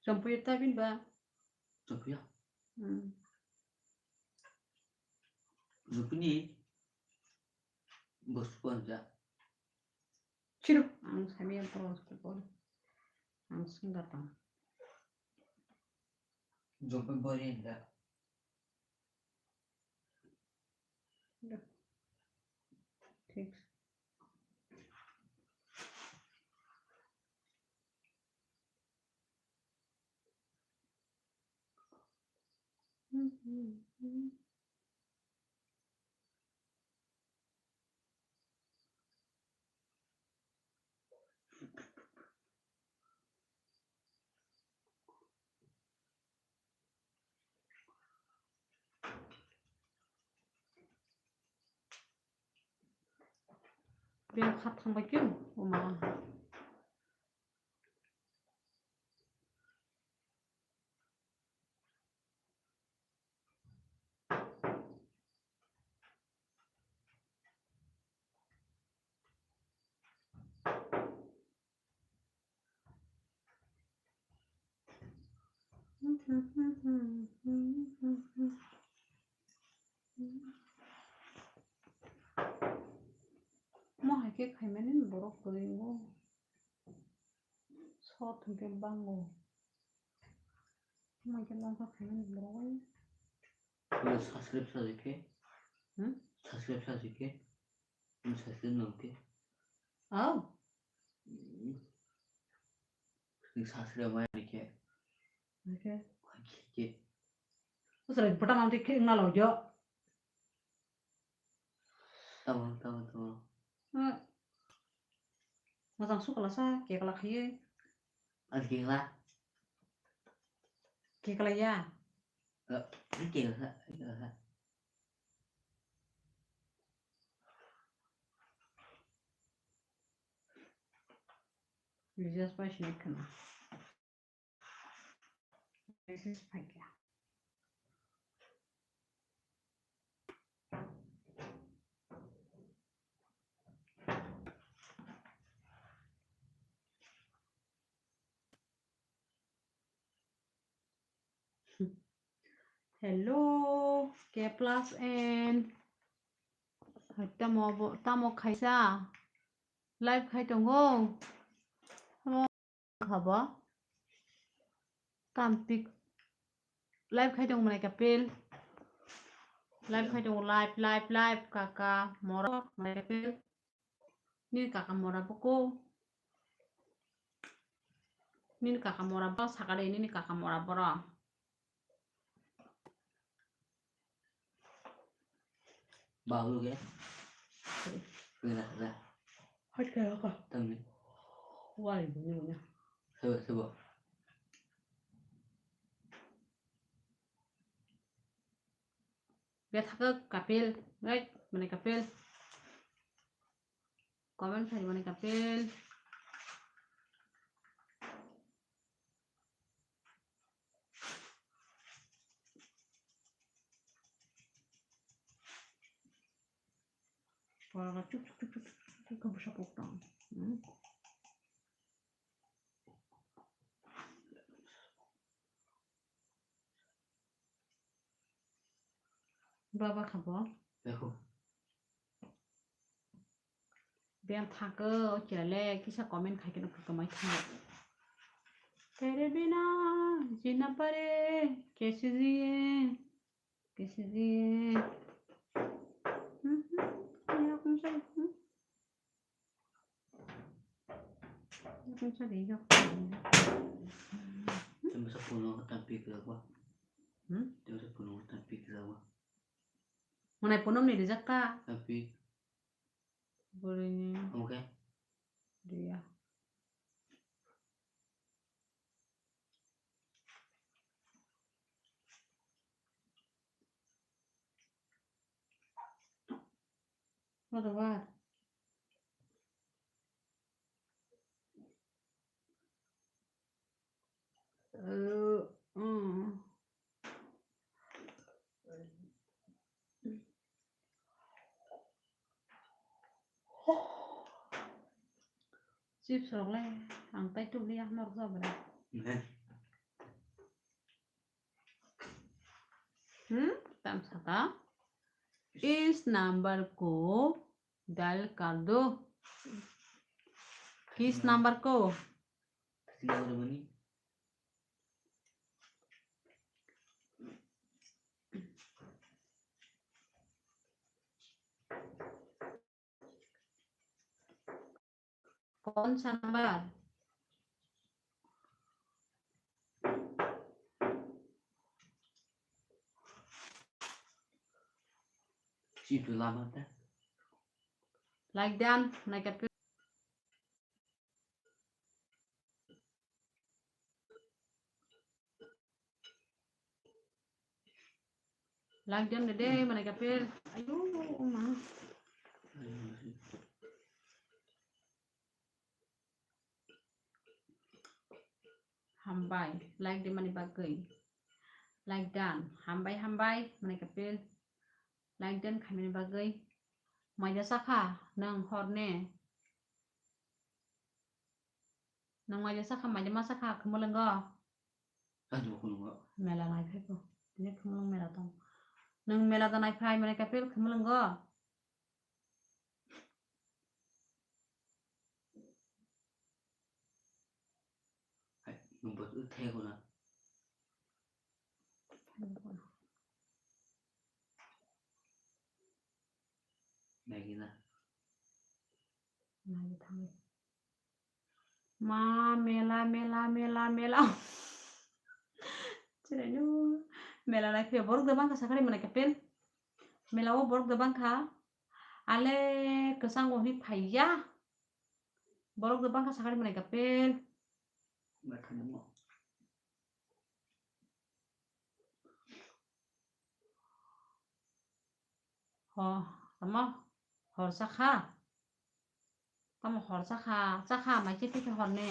Champuya ta bin ba? Champuya. Hmm. Rukuni. Bos pon ja. Chiro, ang sami ang poro ko. Ang sungga ta. Jope bori da. Thanks. Beng khat thangbai khe, o ma. Mo hai khe khaimani borok kwrwi wngo. Sot hwnkhe bango. Mo hai khe longkha khaimani borok bai. Subscribe sajikhe. Hmm? Subscribe sajikhe. Hmm, subscribe nangkhe. Au. Hmm. Subscribe mai rikhe. Oke. Oke. Usra button ang tik na lo jo. Tamo, tamo, tamo. Hmm. Masang su kala sa, ke kala khaye. As ke kala. Ke kala ya. Eh, ke kala, ke kala. Rijak pai sini khna. Message phaikha. Hello, K plus N. Tamo bo, tamo khaisa? Live khai tongo. Tamo kha bo? Tam tik. Live khai tongo mane kapil. Live khai tongo, live, live, live, kaka, morok, mane kapil. Nini kaka mora boko. Nini kaka mora bo sakari, nini kaka mora boro. Babu ke? Kena kena. Hai kaya ka? Tamni. Wali buni buni. Sebo, sebo. Bethaka kapil, right? Mane kapil. Comment khai mane kapil. Pora chuk chuk chuk chuk chuk chuk chuk chuk chuk. Hmm. Baba khabo. Beng thangkhe o chwraile kisa comment khai kheno kwmai thango. तेरे बिना जी ना पारे, कैसे जिए, कैसे जिए। हम्म, हम्म, ये कौन सा, हम्म? ये कौन सा देगा? Tei masa phone o ta pik rwkwa. Hmm? Tei masa phone o ta pik rwkwa. Mwnai phone o ni rijak ta? Ta pik. Bwrwini. Omo khe? Riya. What the what? Uh, mm. Chips rok le ang tai tubli ya norok jabra. Ne. Hmm? Tam saka. Is number ko dial kar do. Kis number ko? Sing number mani? कौन सा number? Chips lama ta. Like dan, naikapir. Like dan dede, naikapir. Ayo, ma. Hambai, like de mani bagwi. Like dan, hambai, hambai, naikapir. Like dan khaimani bagwi. Maida sakha, nang horne. Nang maida sakha, maida ma sakha, khumulwngo. Ani bo khumulwngo. Mela nai phai bo. Tini khumulwng mela tong. Nang mela da nai phai, mane kapil khumulwngo. Hai, nung bo thai ko na. Nai gina. Nai thang. Ma mela, mela, mela, mela. Chiraino mela nai phiya borok da bangkha sakari mane kapil. Mela o borok da bangkha. Ale kwchang o hwnwi phaiya. Borok da bangkha sakari mane kapil. Ho, tamo? Hor chakha? Tamo hor chakha? Chakha, mai chete khe horne.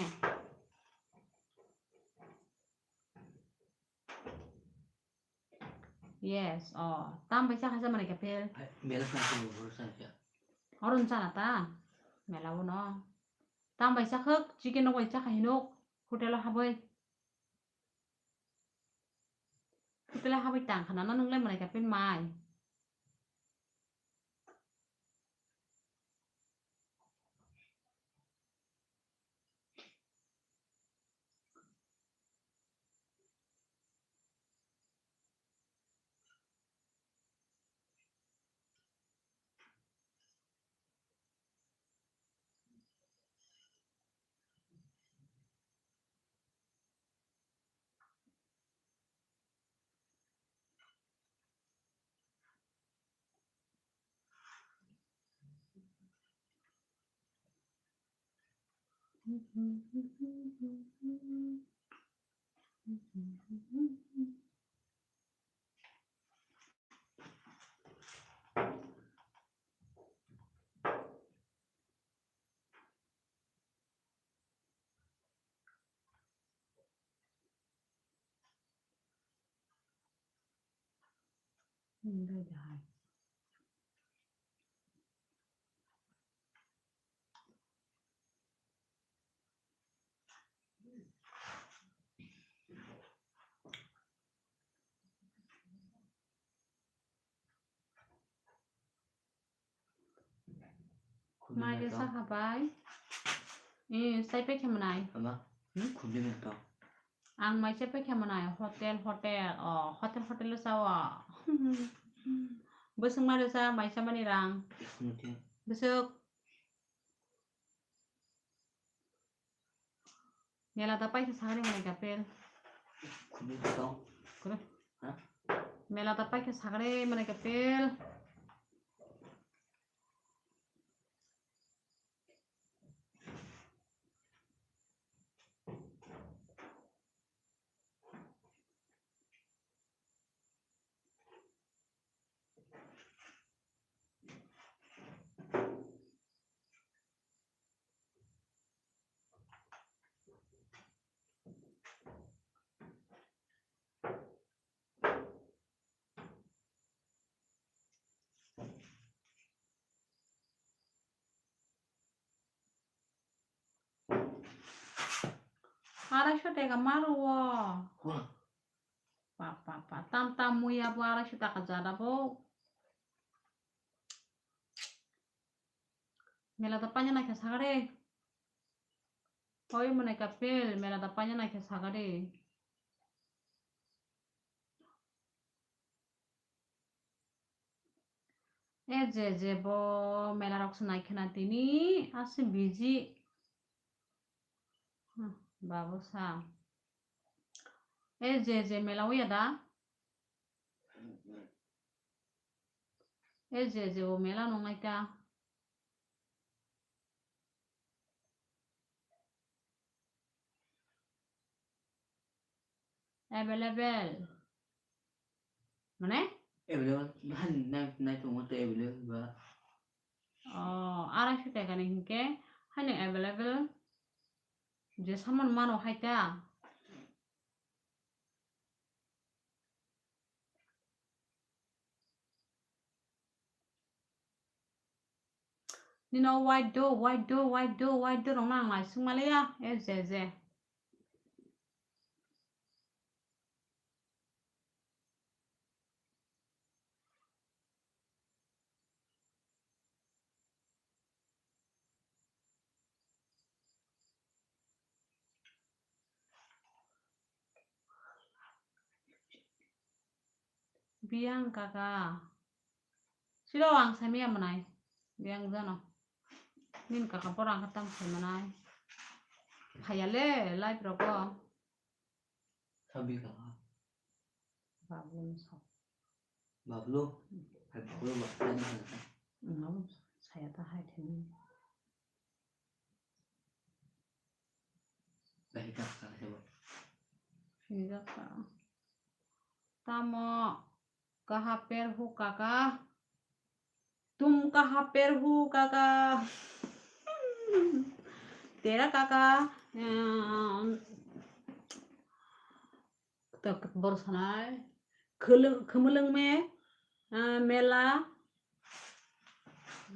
Yes, oh. Tam bai chakha sa mane kapil. Mela sa ko hor sa kya? Horun chana ta? Mela uno. Tam bai chakhak, chicken no bai chakha hinuk. Hotel o haboi. Hotel o haboi tang khana no nung lai mane kapil mai. Mai de sakha bai. Eh, sai pe khe mwnai. Ama. Hmm? Khumli men to. Ang mai cha paikha mwnai hotel, hotel. O, hotel, hotel o cha o. Bwswk ma rwsa mai cha mani rang. Bwswk. Mela ta paikha sagre mwnai ka pel. Khumui tong. Kore. Ha? Mela ta paikha sagre mwnai ka pel. Arai sho teka maro o. Hua. Pa, pa, pa. Tam, tam muya bo arai sho taka jada bo. Mela da panya naikha sagare. Hoi mwnai ka pel, mela da panya naikha sagare. E je je bo mela rok se nai khena tini, ase busy. Hmm, babu sa. E je je mela uya da? E je je bo mela nung nai ta. Available. Mane? Available. Hani nai, nai tongo te available ba. Oh, arai sho teka ni hinkhe hani available. Je saman mano hai ta. Nino wide do, wide do, wide do, wide do rok nang lai sung maliya, e je je. Biyang kaka. Silo ang samia manai. Biyang jano. Nin kaka porang khatam sai manai. Phayale live roko. Sabi kaka. Bablu ni sa. Bablu. Hai bablu ba. Saya ta hai theni. Bahika kaka sebo. Sijak ka. Tamo kaha per hu kaka. Tum kaha per hu kaka. Tera kaka. Em, tak bor sanai. Khulung, khumulung me, ah, mela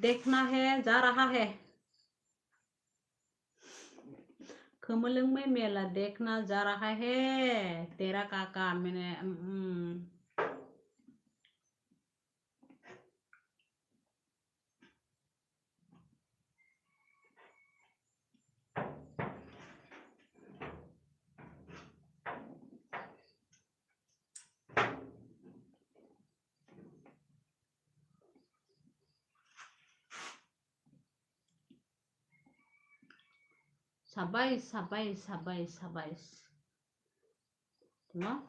dekhna hai, ja raha hai. Khumulung me mela dekhna ja raha hai, tera kaka mene, mm, mm. Sabai, sabai, sabai, sabai. Tamo?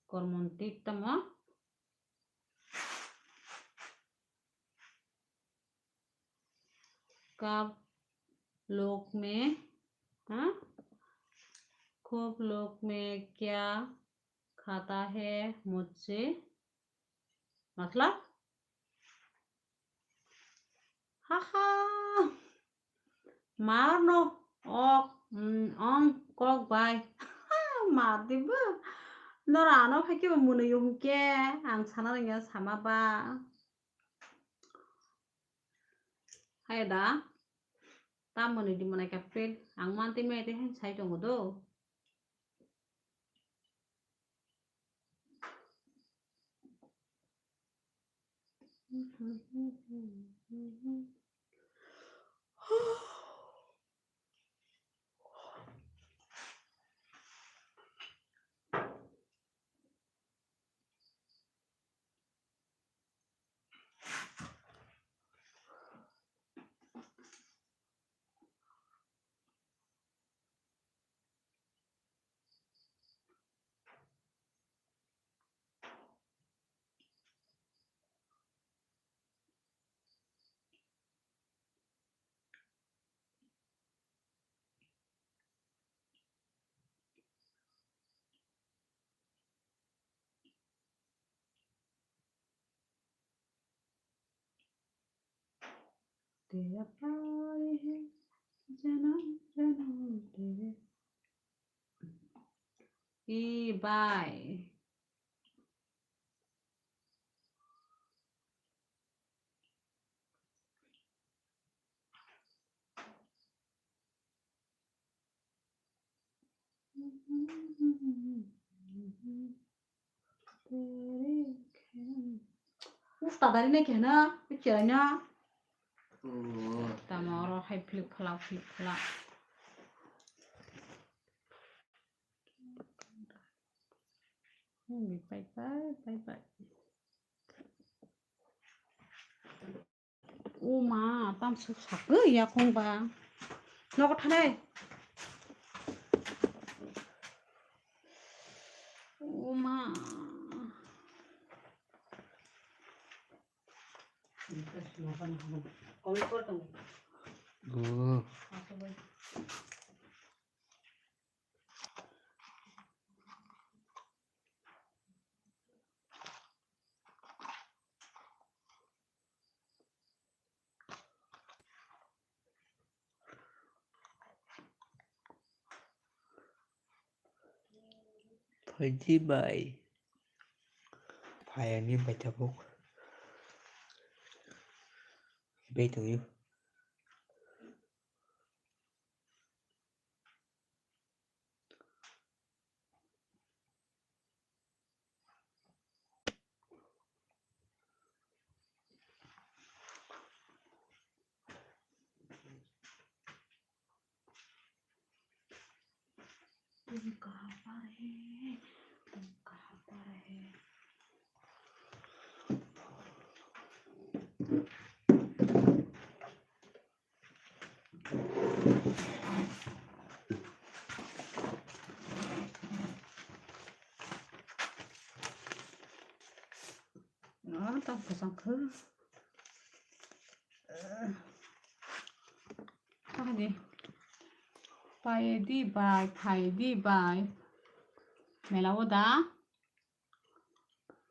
Kormontik tamo? Kap lok me, ha? Kop lok me kya khata hai mujhse? Matlab? Haha. Mar no ok, mm, ong kok bai. Mar di ba. Nora ano phai khe ba mwnwi yung khe ang sana rwngya sama ba. Hai da. Ta mwnwi di mwnai ka pet. Ang manti mai te hai sai tongo do. तेरा प्यार है जन्म जन्म के। E bye. Uf, tadari na kena, bicara na. Tama oro hai philip phala, philip phala. Bye bye, bye bye. O ma, tam suk sak ya khong ba. Nogo thanai. O ma. Phaidi bai. Phai ani bai tabuk. Bai tongyo. तुम कहाँ पर है? तुम कहाँ पर है? Ah, tam kasang khe. Ani. Phaidi bai, phaidi bai. Mela o da.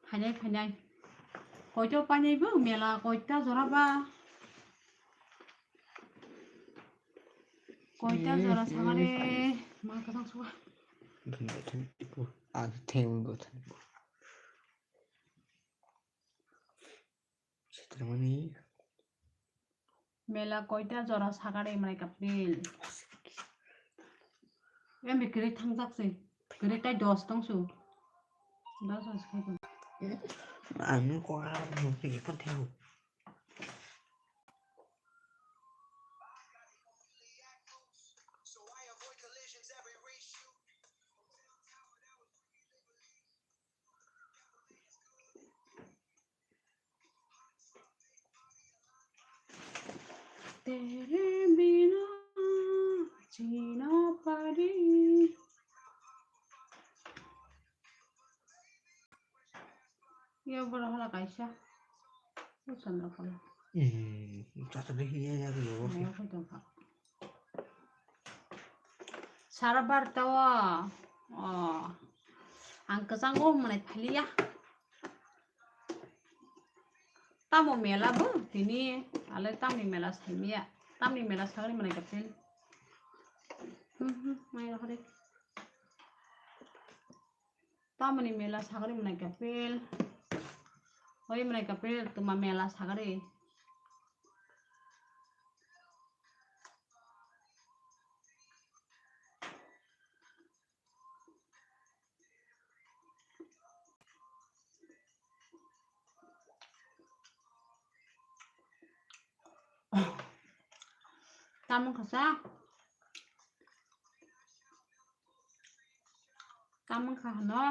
Phainai, phainai. Koito painai bo mela, koita jora ba. Koita jora sagare. Ma kasang suwa. Thengbo, thengbo. Sitramani. Mela koita jora sagare manai kapil. Em bikri thangjak se. Bikri tai dos tong su. Dos os khai tong. Ang ko ang ko te ko te. तेरे बिना जीना पड़ी। Yo borok hala kaisa. O Chandrakala. Hmm, chasari hiya ya, ya, ya. Ayo, koi tongkha. Sara barta o. O. Ang kwchango mwnai phaliya. Tamo mela bo tini, ale tamni mela saimaya. Tamni mela sagri mwnai kapil. Hmm, hmm, mai rohori. Tamoni mela sagri mwnai kapil. Oi mwnai kapil, tuma mela sagri. Tamung kasa. Tamung kha hano.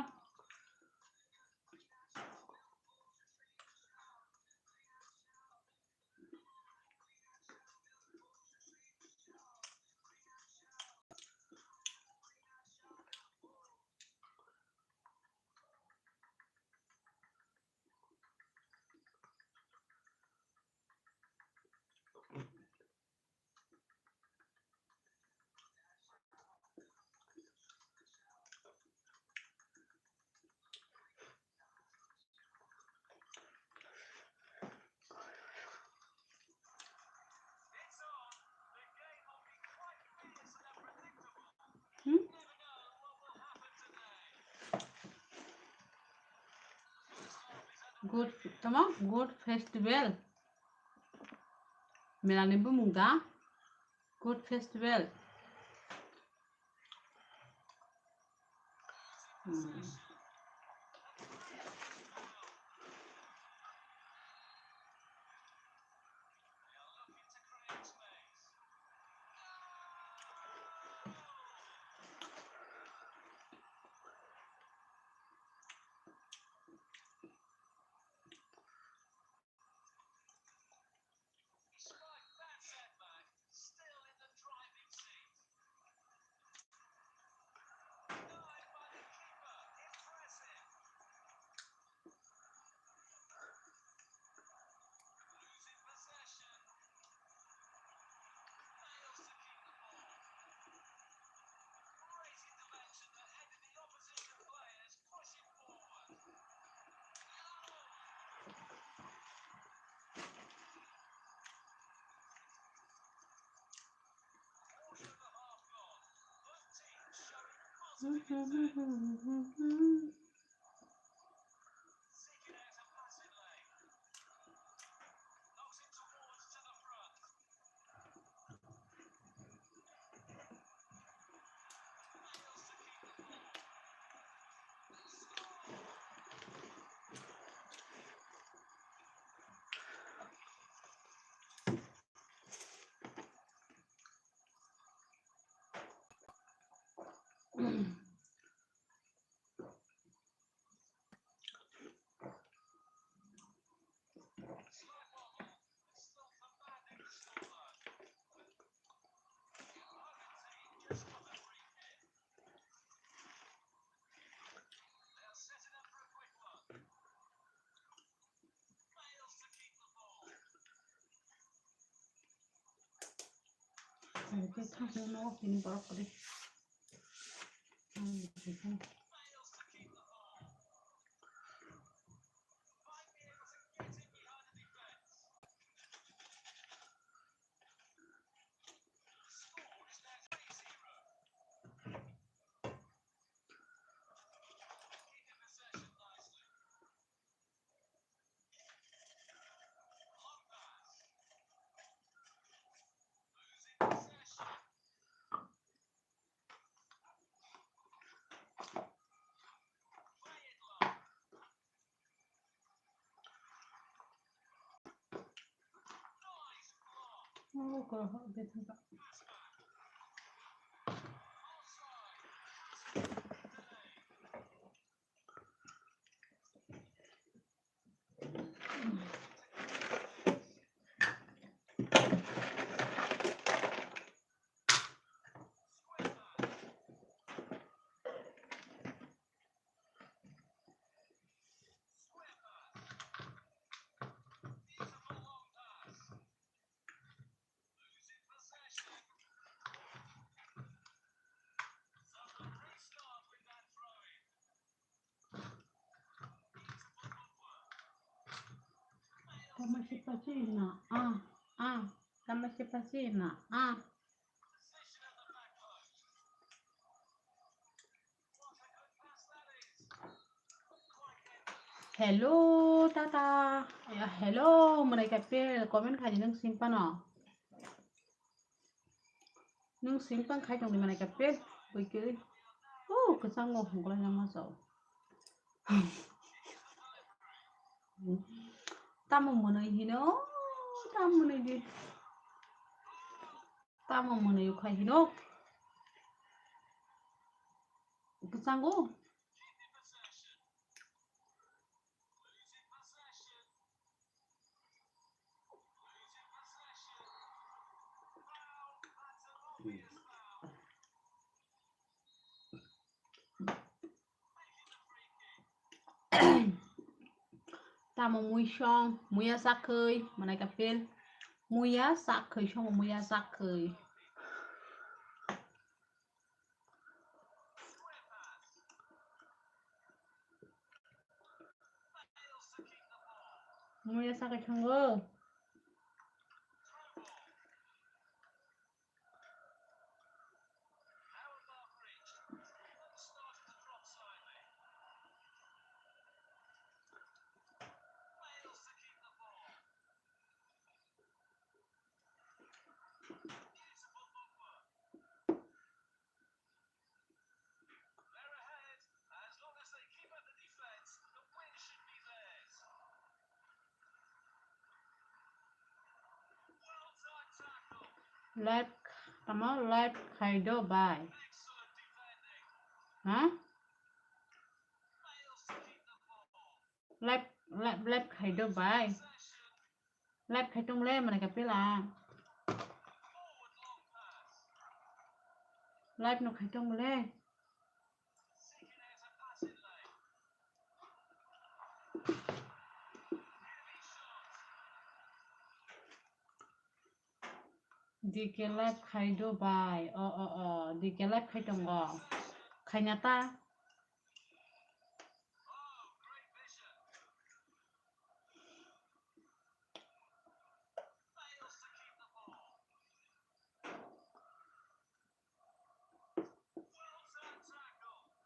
Good, tamo good festival. Melani bumung da? Good festival. Hmm. Oke, thang thang no, ini borok kori. Tama siya pa siya na, ah, ah. Tama siya pa siya na, ah. Hello, tata. Ya, hello, mwnai kapil, comment khaidi nwng sing phano. Nwng sing phang khai tongdi mwnai kapil, bwikhe. Oh, kwchango hwnglai nang ma chao. Tamo mwnwi hino, tamo mwnwi di. Tamo mwnwi ukhai hino. Kwchango. Tamo mui song, muya sakhwi, mwnai kapil. Muya sakhwi song, muya sakhwi. Muya sakhwi songo. Live, tamo live khai do bai. Ha? Live, live, live khai do bai. Live khai tong le, mane ka pila. Live no khai tong le. D K live khai do bai. O, o, o. D K live khai tongo. Khaina ta.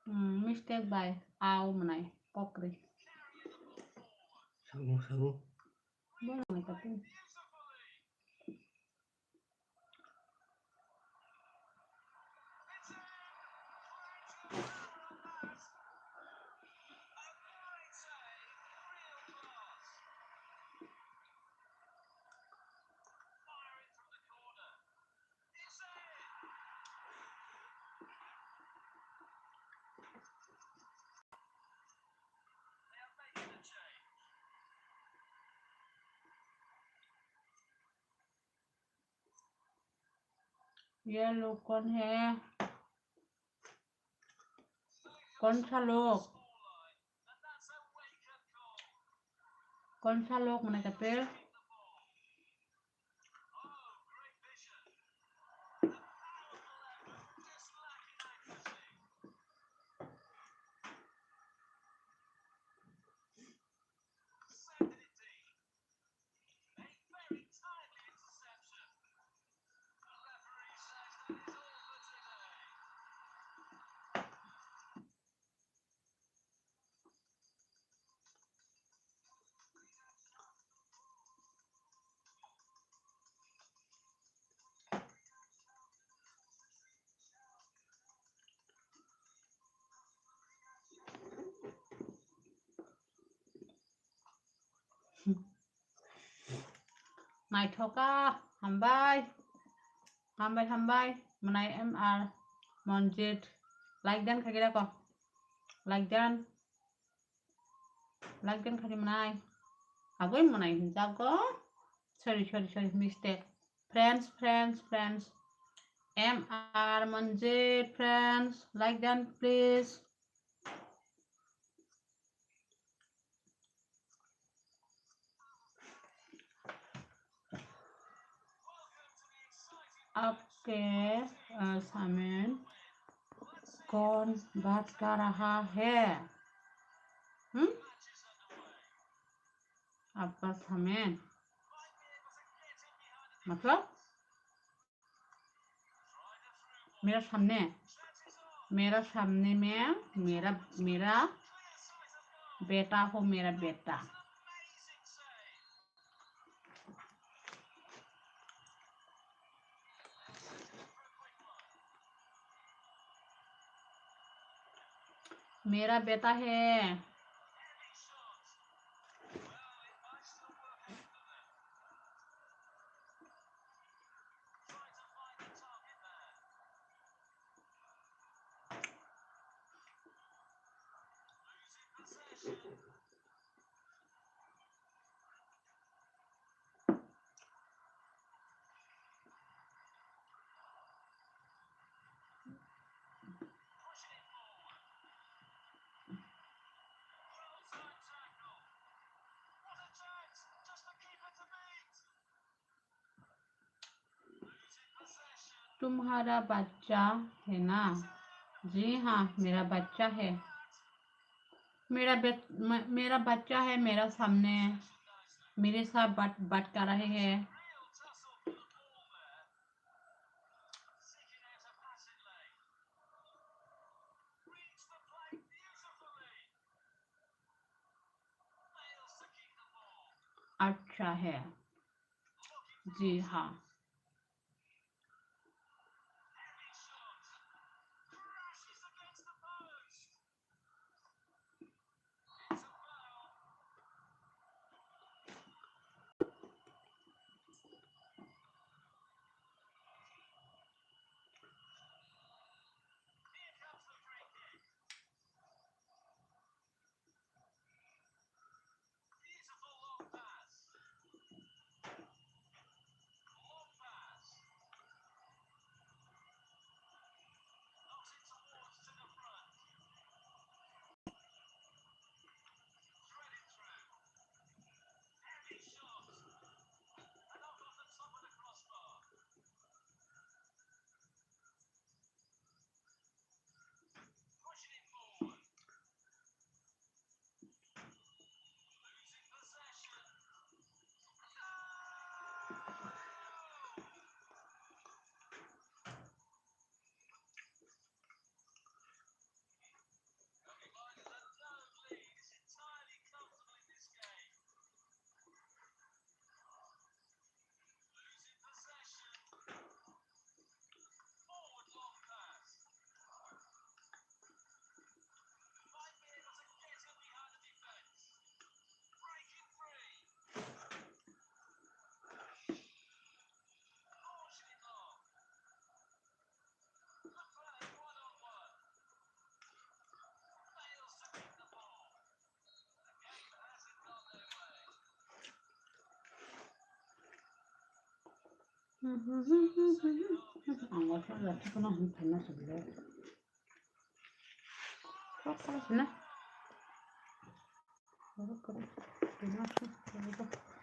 Hmm, mistake bai. Au mwnai. Kokri. Sago, sago. Bo mwnai kating. ये लोग कौन है? कौन सा लोग? कौन सा लोग मने कहते? Naithoka, hambai. Hambai, hambai. Mwnai M R Monjit. Like dan khagirako. Like dan. Like dan khadi mwnai. Agoi mwnai hinjago. Sorry, sorry, sorry. Mistake. Friends, friends, friends. M R Monjit, friends. Like dan, please. आपके, अ, सामने कौन बात कर रहा है? हम्म? आपका सामने, मतलब? मेरा सामने, मेरा सामने में मेरा, मेरा बेटा हो, मेरा बेटा। मेरा बेटा है। तुम्हारा बच्चा है ना? जी हाँ, मेरा बच्चा है। मेरा बच-, म-, मेरा बच्चा है, मेरा सामने, मेरे साथ बात, बात कर रहे हैं। अच्छा है। जी हाँ। Ang watsa watsa kono hwn phaina chwng le. Kok kok sina. Kok kok. Kok kok.